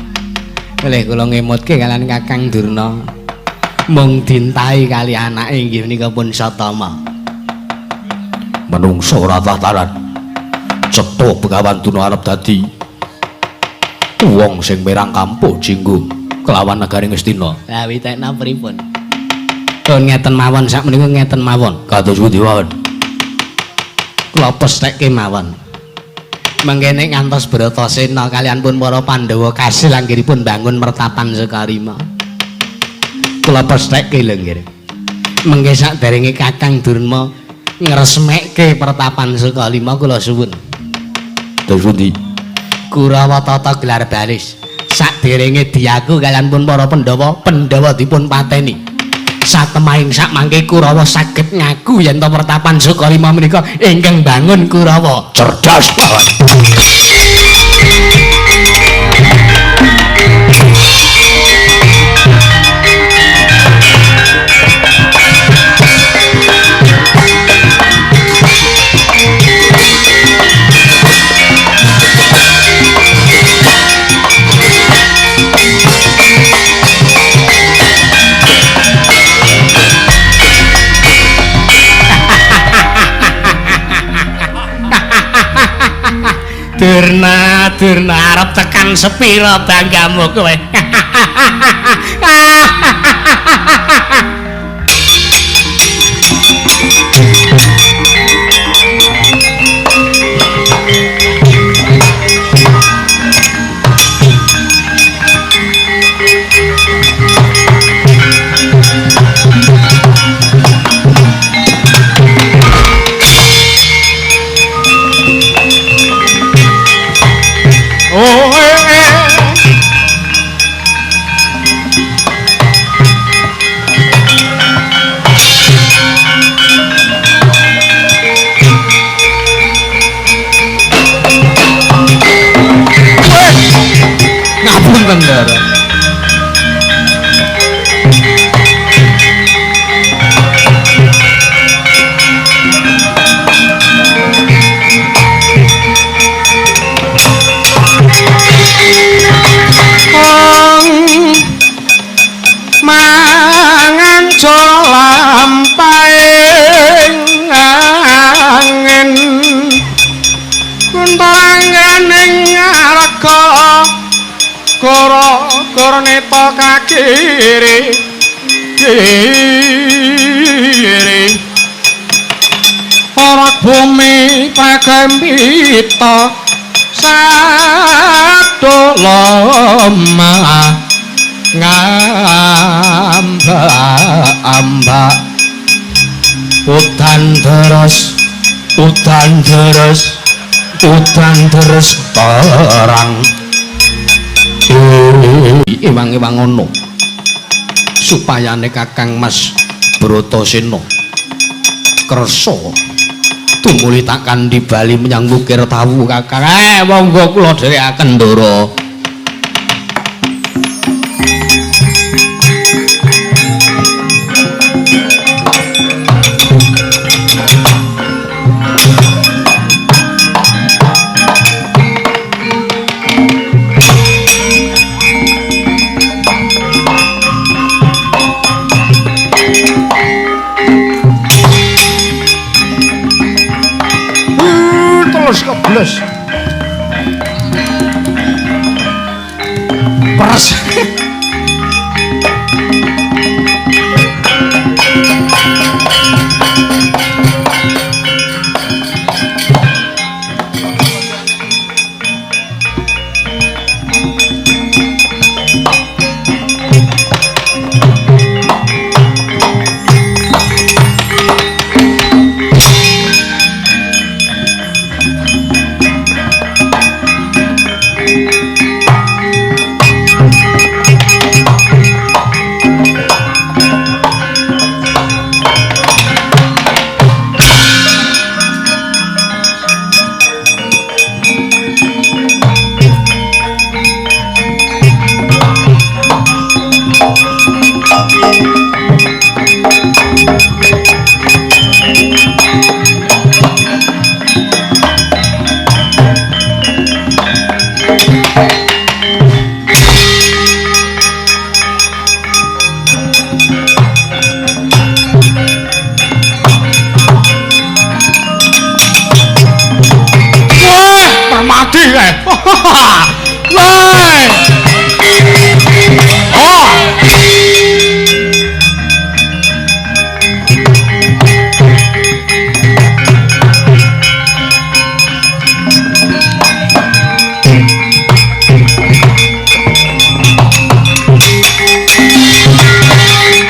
Oleh kula ngemutke kalian Kakang Durna. Mung dintai kali anake inggih menika pun Satama. Menungso ora tataran. Cetha Begawan Durna arep dadi wong sing merang kampuh jinggo kelawan negari Ngastina. Lah witekna pripun? Pun ngeten mawon sak menika ngeten mawon. Kados pundi mawon? Kula pestheke mawon. Mangke nek ngantos Bratasena kalian pun para Pandhawa kasil anggenipun bangun mertapan Sukarima. Kula pestheke lho nggih. Mangke saderenge Kakang Durna ngresmekke pertapan Sukalima kula suwun. Terus pundi? Kurawa tata gelar baris. Saderenge diaku kalian pun para Pandhawa, Pandhawa dipun pateni. Satemahing sakmangke Kurawa saged ngaku yen to pertapan Sukalima menika ingkang bangun Kurawa. Cerdas banget. Durna, Durna arep tekan sepira banggamu kowe. Ngapunten, Ndara. Mangan lampaing angin kuntaranganing ngarga goro gorneta kakiri kiri ora bumi pragambita sadoloma ngamba-amba udan deres udan deres udan deres perang Ewang-ewang ngono supayane Kakang Mas Bratasena kersa tumuli tak kandhi bali menyang Wukir Tawu Kakang. Monggo kula dherekaken Ndara. Terus kebles. Peres.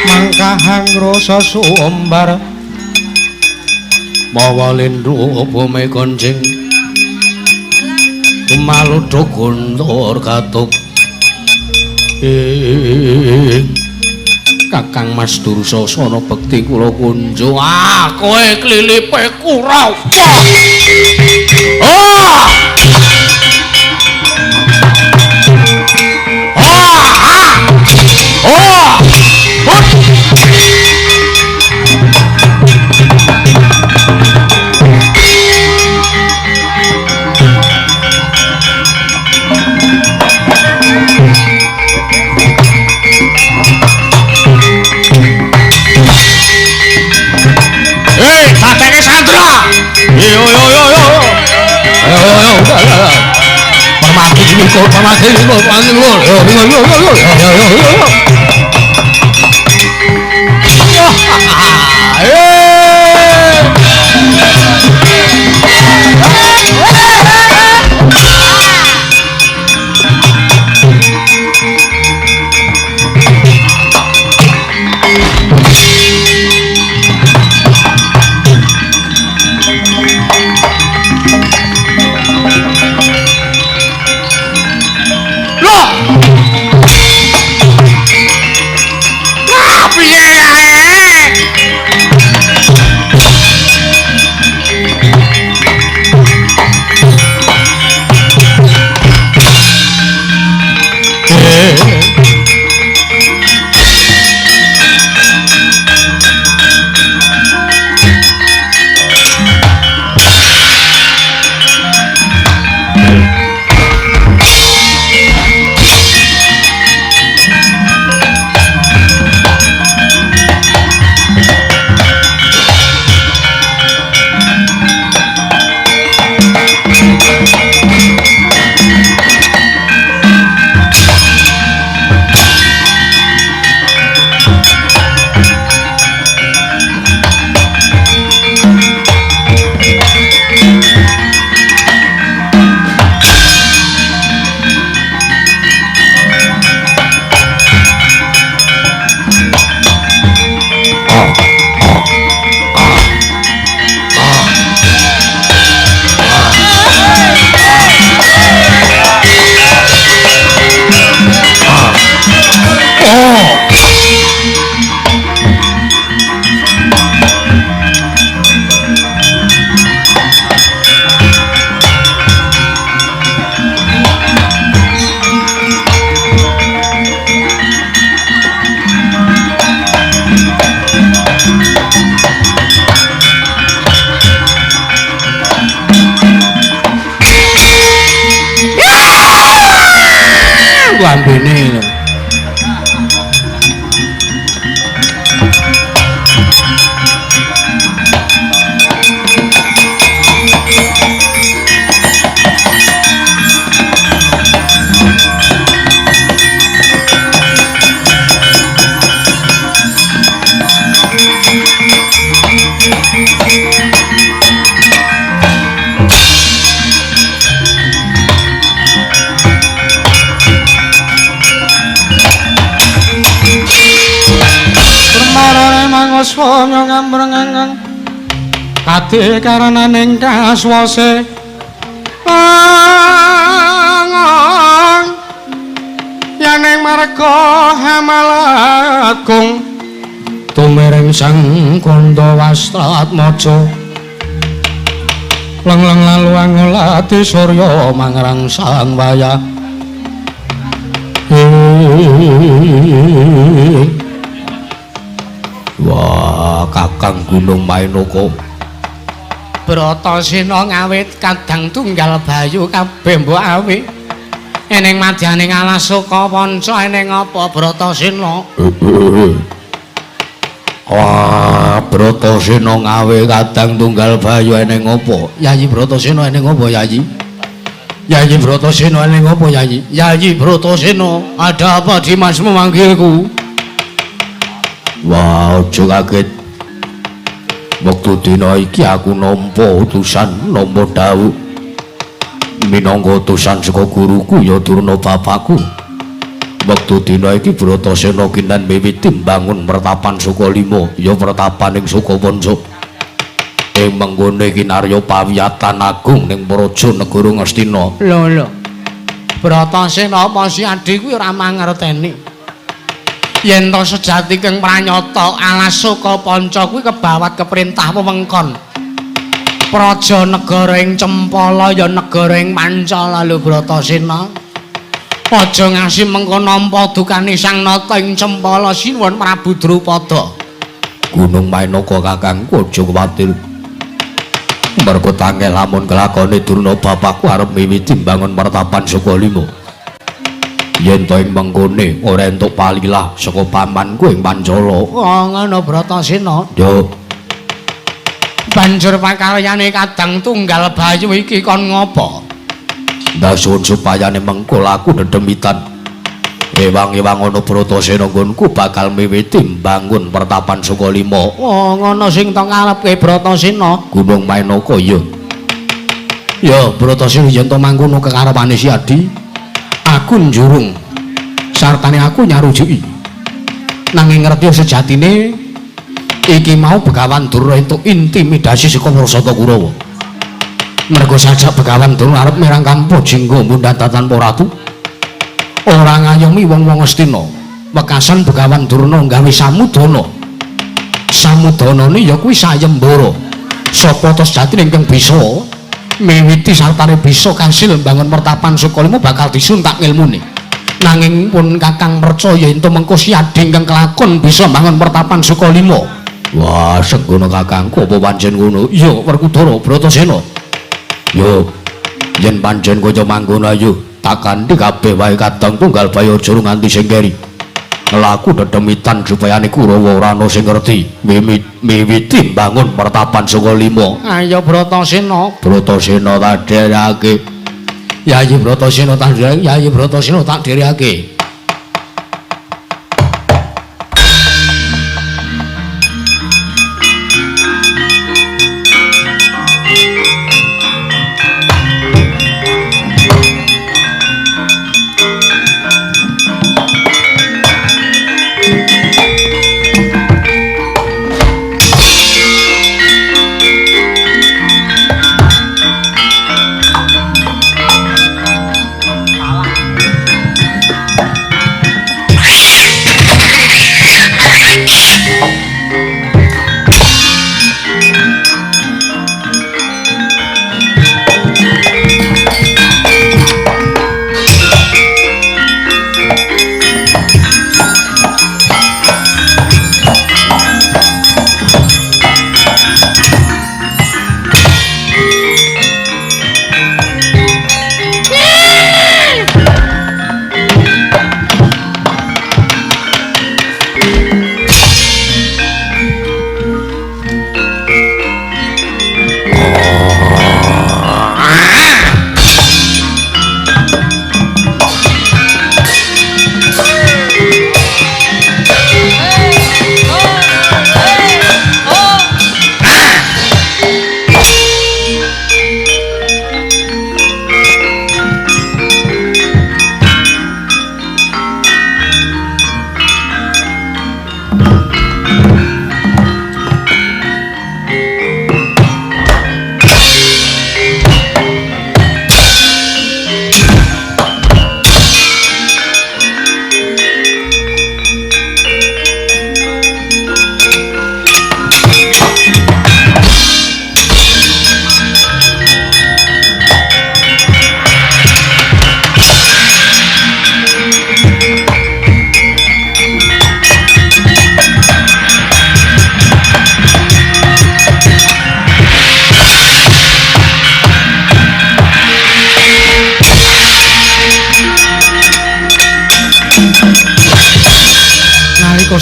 Mangkahang rasa sumbar mawa lindhu bumi konjing maluduk guntur katuk ing Kakang Mas Dursasana bekti kula kunjung. Ah, kowe klilipe Kurawa. Ah! Ah! Oh! Hut! Hei, tatene Sandra. Yo yo yo yo. Lambene lho. Swanya ngamrengang kate karenaning kaswase angang yaning marga hamalagung tumiring sang kandha wastratmaja leng-leng lalu angolati surya mangrangsang wayah. Wah, Kakang Gunung Mainaka. Bratasena ngawit kadang tunggal bayu kabeh mbok awi. Eneng madyaning alas Sukapanca eneng apa Bratasena? Wah, Bratasena ngawe kadang tunggal bayu eneng apa? Yayi Bratasena eneng apa, Yayi? Yayi Bratasena eneng apa, Yayi? Yayi Bratasena, ada apa Dimas memanggilku? Wah, aja kaget. Wektu dina iki aku nampa utusan, nampa dawuh. Minangka utusan saka guruku ya Durna bapakku. Wektu dina iki Bratasena kinten miwiti mbangun pertapan Sukalima, ya pertapaning Sukapanca. Ing menggone kinarya pawiyatan agung ning praja negara Ngastina. Lho lho. Bratasena apa si adhi kuwi ora mangerteni. Yen to sejati keng pranyata alas Sukapanca kuwi kebawat keperintah wewengkon praja negara ing Cempala ya negara ing Pancala lho Bratasena. Aja ngasi mengko nampa dukane Sang Nata ing Cempala sinuwun Prabu Drupada. Gunung Mainaka kakangku aja kuwatir. Mergo tangeh lamun kelakone Durna bapakku arep miwiti mbangun pertapan Sukalima. Yen to ing mengkone ora entuk palilah saka pamanku ing Pancala. Oh ngono Bratasena. Yo. Banjur pakaryane kadang tunggal bayu iki kon ngopo? Ndasuwun supayane mengko laku dedemitan. Ewang-ewang ana Bratasena nggonku bakal miwiti mbangun pertapan Sukalima. Oh, ngono sing to ngarepke Bratasena. Gunung Mainaka ya. Ya, Bratasena yen to mangkono kekarepane Si Adi, aku njurung sartane aku nyarujuki. Nanging ngerti sejatine iki mau Begawan Durna entuk intimidasi saka para Sata Kurawa. Mergo sajak Begawan Durna arep mirang kampuh jingga mundhat tanpa ratu. Ora ngayomi wong-wong Astina. Wekasan Begawan Durna gawe samudana. Samudanane ya kuwi sayembara. Sapa ta sejatine ingkang bisa miwiti sartane bisa kasil mbangun pertapan Sukalima bakal disuntak ilmune. Nanging pun Kakang percaya ento mengko Si Adi ingkang kelakon bisa mbangun pertapan Sukalima. Wah, senggono kakangku apa pancen ngono? Iya, Werkudara Bratasena. Yo, yen pancen kaya mangkono ayo tak kanthi kabeh wae kadang tunggal bae aja nganti sing keri. Laku dedemitan supayane Kurawa ora ana sing ngerti. Miwiti mbangun pertapan Sukalima. Ayo Bratasena. Bratasena tak dherekake. Yayi Bratasena tak dherekake, Yayi Bratasena tak dherekake.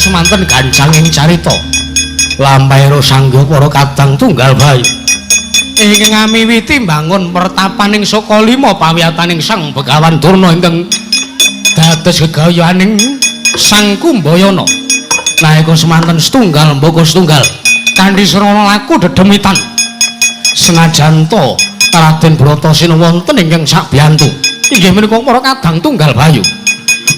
Semanten gancang ing carita lampahe sangga para kadang tunggal bayu ingkang ngamiwiti mbangun pertapaning Sukalima pawiyataning Sang Begawan Durna ingkang dados gegayaning Sang Kumbayana. Nalika semanten setunggal mbaka setunggal kanthi srana laku dedemitan senajan ta Raden Bratasena wonten ingkang sabiyantu inggih menika para kadang tunggal bayu.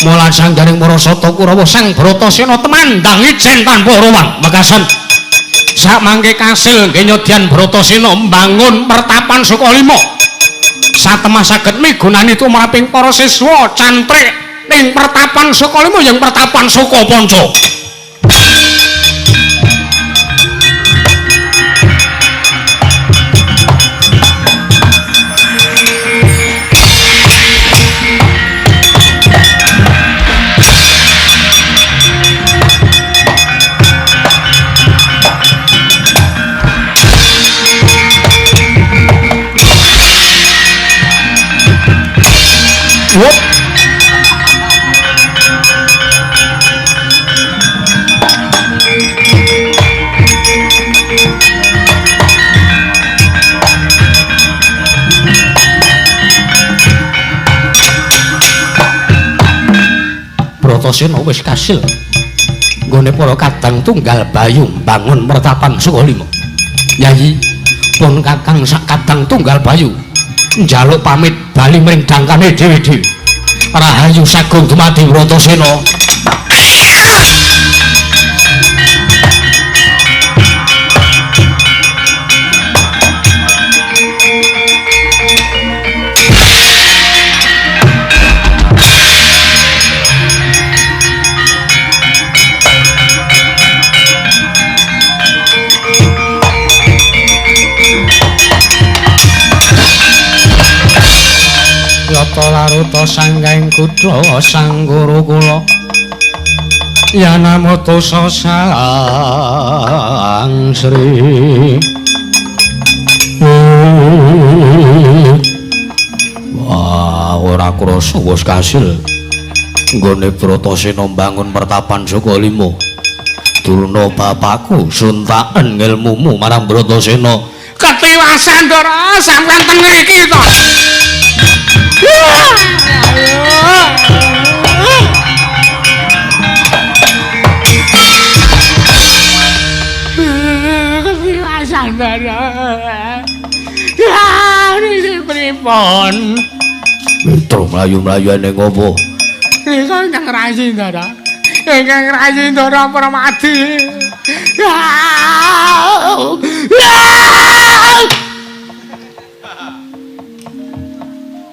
Mula sanggaring para Sata Kurawa Sang Bratasena temandang ijen tanpa ruwang mekasan sakmangke kasil nggih Bratasena mbangun pertapan Sukalima satemah saged migunani tumraping para siswa cantrik ning pertapan Sukalima yang pertapan Sukapanca. Whoop. Bratasena wis kasil. Nggone para kadang tunggal bayu bangun mertapan Sukalima. Yayi, pun kakang sak kadang tunggal bayu njaluk pamit bali mring dangkane dhewe-dhewe. Rahayu sagung dumadi Bratasena. Yata laruta sanggaing kutha sang guru kula Yanamata sang Sri. Wah, ora krasa wis kasil nggone Bratasena mbangun pertapan Sukalima. Durna bapakku suntaken ngelmumu marang Bratasena. Ketiwasan Ndara, sampeyan teng ngriki to. Ketiwasan Ndara. Ya, niki pripun? Mitro mlayu-mlayu ning ngopo? Nika ingkang rayi Ndara. Ingkang rayi Ndara Permadi.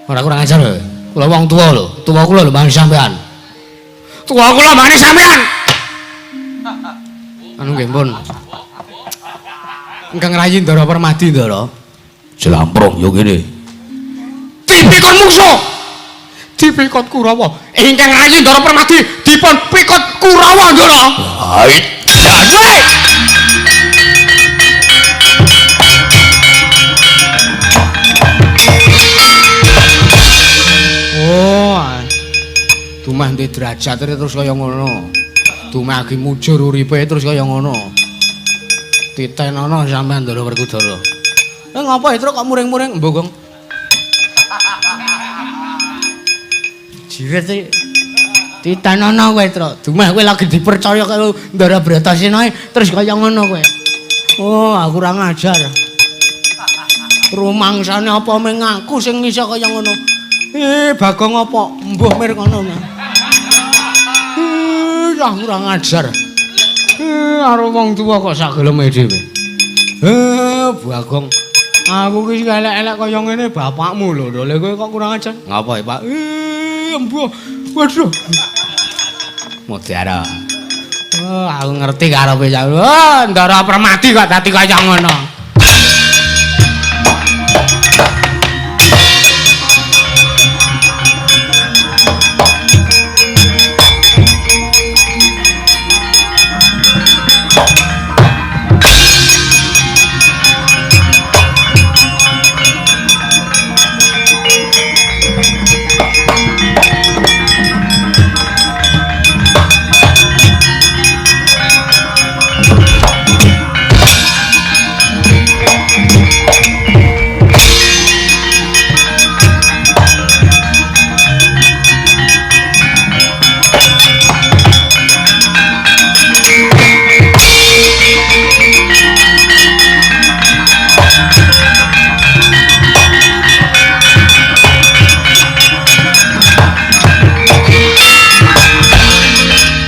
Ora kurang ajar lho. Kula wong tuwa lho. Tuwa kula lho mangane sampean. Tuwa kula mangane sampean. Anu nggih pun. Ingkang rayi Ndara Permadi Ndara. Jlamprong yo ngene. Dipikut mungsuh. Dipikut Kurawa. Ingkang rayi Ndara Permadi dipun pikut Kurawa Ndara. Hai. Oh, dumah ndek derajat terus kaya ngono. Dumah agi mujur uripe terus kaya ngono. Titenono sampean Ndara Werkudara. Ngopo Truk kok muring-muring mbokong? Jiret iki. Titenono kowe, Truk. Dumah kowe lagi dipercaya karo Ndara Bratasena terus kaya ngono kowe. Oh, aku ora ngajar. Rumangsane apa mung aku sing iso kaya ngono. Bagong apa? Mbuh mir ngono. Aku ora ngajar. Karo wong tuwa kok sak geleme dhewe. Bagong. Aku ki elek-elek kaya ngene bapakmu lho. Lha kowe kok kurang ajar. Ngapa ya, Pak? Mbuh. Waduh. Mutiara. Oh, aku ngerti karepe. Oh, Ndara Permadi kok dadi kaya ngono.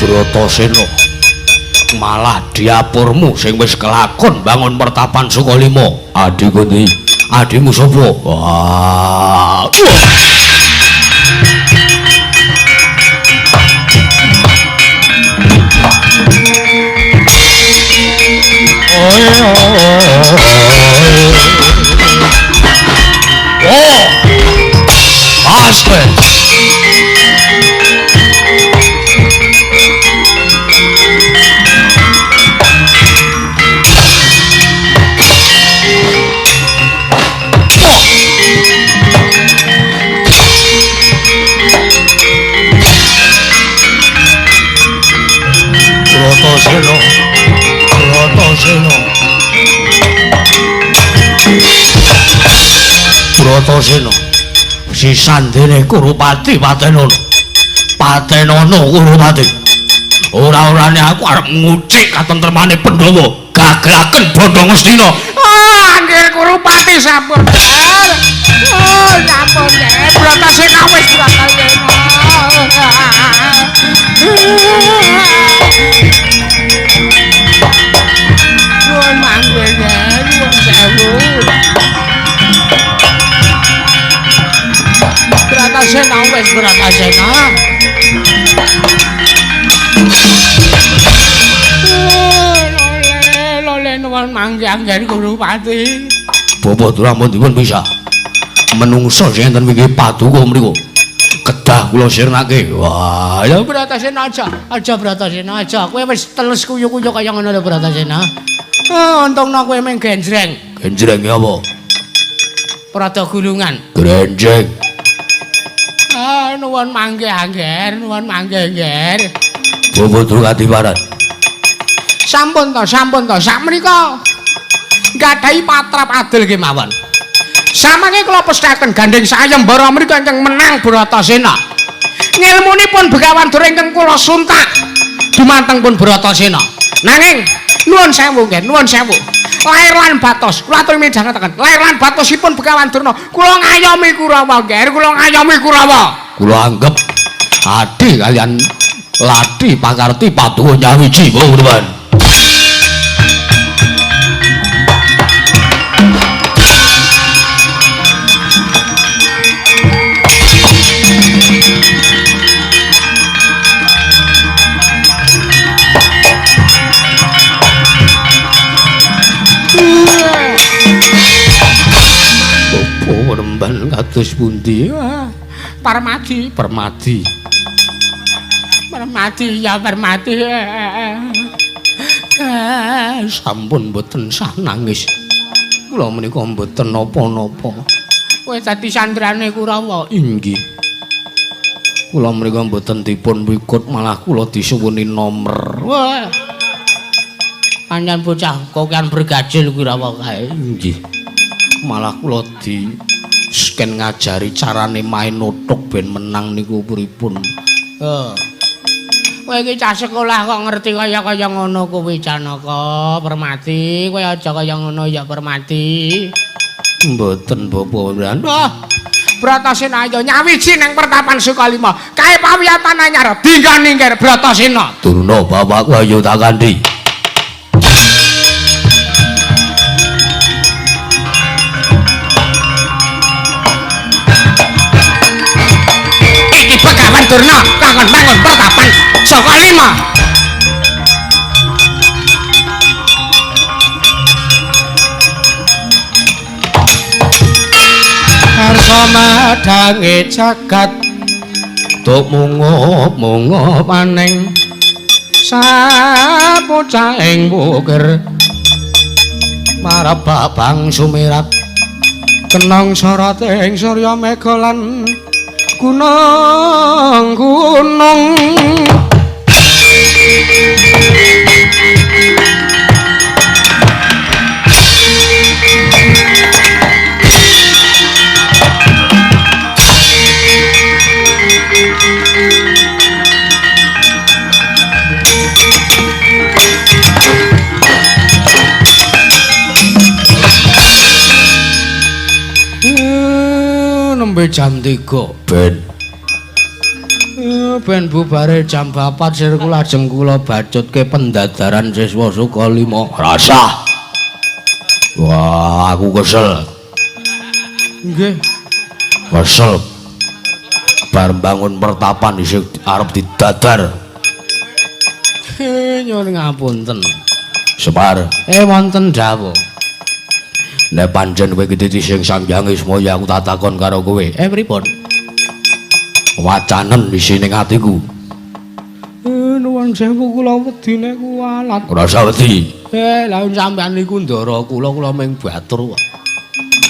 Bratasena, malah diapurmu sing wis kelakon bangun pertapan Sukalima. Adhiku ndi? Adhimu sapa? Wah. Oh. Aspen. Bratasena, Bratasena, Bratasena, sisandene Kurupati patenono. Patenono Kurupati. Ora-orane aku arep ngucik katentremane Pandhawa, gaglaken Bandha Ngastina. Ah, anggir Kurupati sampun. Oh, sampun. Bratasena wis Bratasena. Nuwun mangke, nuwun sewu. Bratasena wis Bratasena. Lole, lole nuwun mangke angger Kurupati. Bapak Durama dipun bisa. Menungso sing enten mriki paduka mriku. Kedah kula sirnake. Wah, ya Bratasena aja, aja Bratasena aja. Kowe wis teles kuyu-kuyu kaya ngono lho Bratasena. Oh, untungna kowe mung genjreng. Genjreng apa? Prada gulungan. Grenjeng. Ah, nuwun mangke angger, nuwun mangke angger. Bapak Drukadiparan. Sampun to, sampun to. Sakmenika nggadahi patrap adil kemawon. Samangke kula pesthakaken gandeng sayembara mriku ingkang menang Bratasena. Ngilmunipun Begawan Durna ingkang kula suntak dumateng pun Bratasena. Nanging nuwun sewu nggih, nuwun sewu. Lair lan batos, kula aturi midhangetaken. Lair lan batosipun Begawan Durna, kula ngayomi Kurawa nggih, kula ngayomi Kurawa. Kula anggep adi kalian lati pakarti paduka nyawiji, Bapak. Remban kados pundi? Parmadi, Permadi. Permadi ya Permadi. Sampun mboten sah nangis. Kula menika mboten napa-napa. Kowe dadi sandrane Kurawa. Inggih. Kula menika mboten dipun wikut, malah kula disuwuni nomer. Wah. Pancen bocah kokean bergajil Kurawa kae. Inggih. Malah kula di sken ngajari carane main notok ben menang niku pripun. Heeh. Kowe iki cah sekolah kok ngerti kaya-kaya ngono kuwi Janaka Permati, kowe aja kaya ngono ya Permati. Mboten Bapak. Wah, Bratasena ayo nyawiji nang pertapan Sukalima. Kae pawiyatan anyar dinggon ningkir Bratasena. Durna bapakku ayo tak kanthi. Iki Begawan Durna kangen mangun pertapan Sukalima. Karsa madhange jagat tuk mungup-mungup aning sapucahing wukir marabak bang sumirat kenong soroting surya mega lan gunung-gunung. Nembe jam 3 ben. Ben bubare jam 4 sir kula ajeng kula bacutke pendadaran siswa Sukalima. Rasah. Wah, aku kesel. Nggih. Kesel. Bar bangun pertapan isih arep didadar. Nyuwun ngapunten. Semar. Wonten dawuh. Nek pancen kowe iki titi sing Sang Hyang Ismaya aku tak takon karo kowe. Pripun? Wacanen isine ning atiku. Nuwun sewu kula wedine kuwalat. Ora usah wedi. Lha sampean niku ndara kula, kula mung batur kok.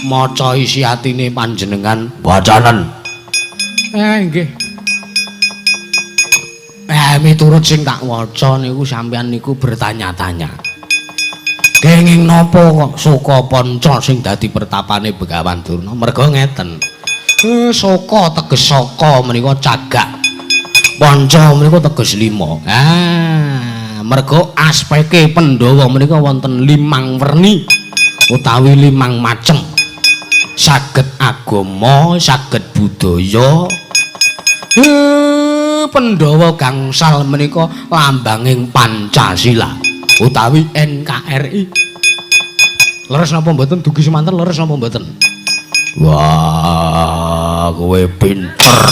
Maca isi atine panjenengan wacanen. Nggih. Miturut sing tak waca niku sampean niku bertanya-tanya. Kenging napa kok Sukapanca sing dadi pertapane Begawan Durna? Merga ngeten. Saka teges saka menika cagak. Panca menika teges 5. Ah, merga aspeke Pandhawa menika wonten limang werni utawi limang macem. Saged agama, saged budaya. Pandhawa gangsal menika lambanging Pancasila utawi NKRI. Leres napa mboten dugi semanten, leres napa mboten? Wah, kowe pinter.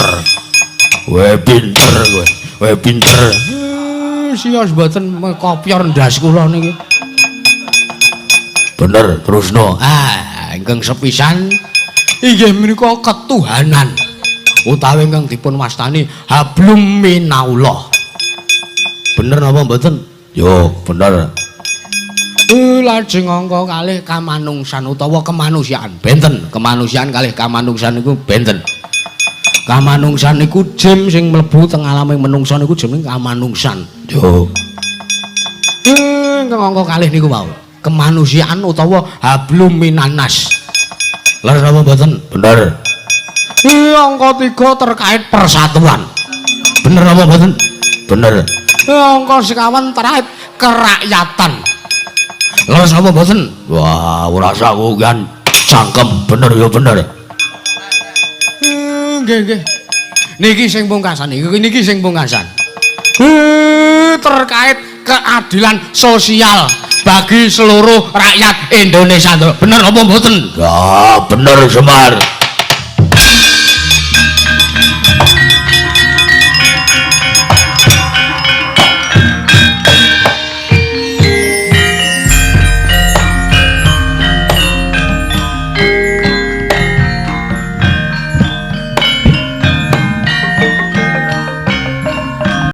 Kowe pinter kowe. Kowe pinter. Sios mboten kopyor ndas kula niki. Bener, terusno. Ah, ingkang sepisan inggih menika ketuhanan utawi ingkang dipun wastani hablum minallah. Bener napa mboten? Yo, bener. Lajeng angka kalih kamanungsan utawa kemanusiaan. Benten, kemanusiaan kalih kamanungsan niku benten. Kamanungsan niku jim sing mlebu teng alaming menungsa niku jeneng kamanungsan. Yo. Ingkang angka kalih niku wau. Kemanusiaan utawa hablum minanas. Leres napa mboten? Bener. Angka 3 terkait persatuan. Bener napa mboten? Bener. Angka sekawan terkait kerakyatan. Leres napa mboten? Wah, ora usah kan cangkem, bener ya bener. Nggih, nggih. Niki sing pungkasan niki, niki sing pungkasan. Terkait keadilan sosial bagi seluruh rakyat Indonesia. Bener apa mboten? Ya, bener Semar.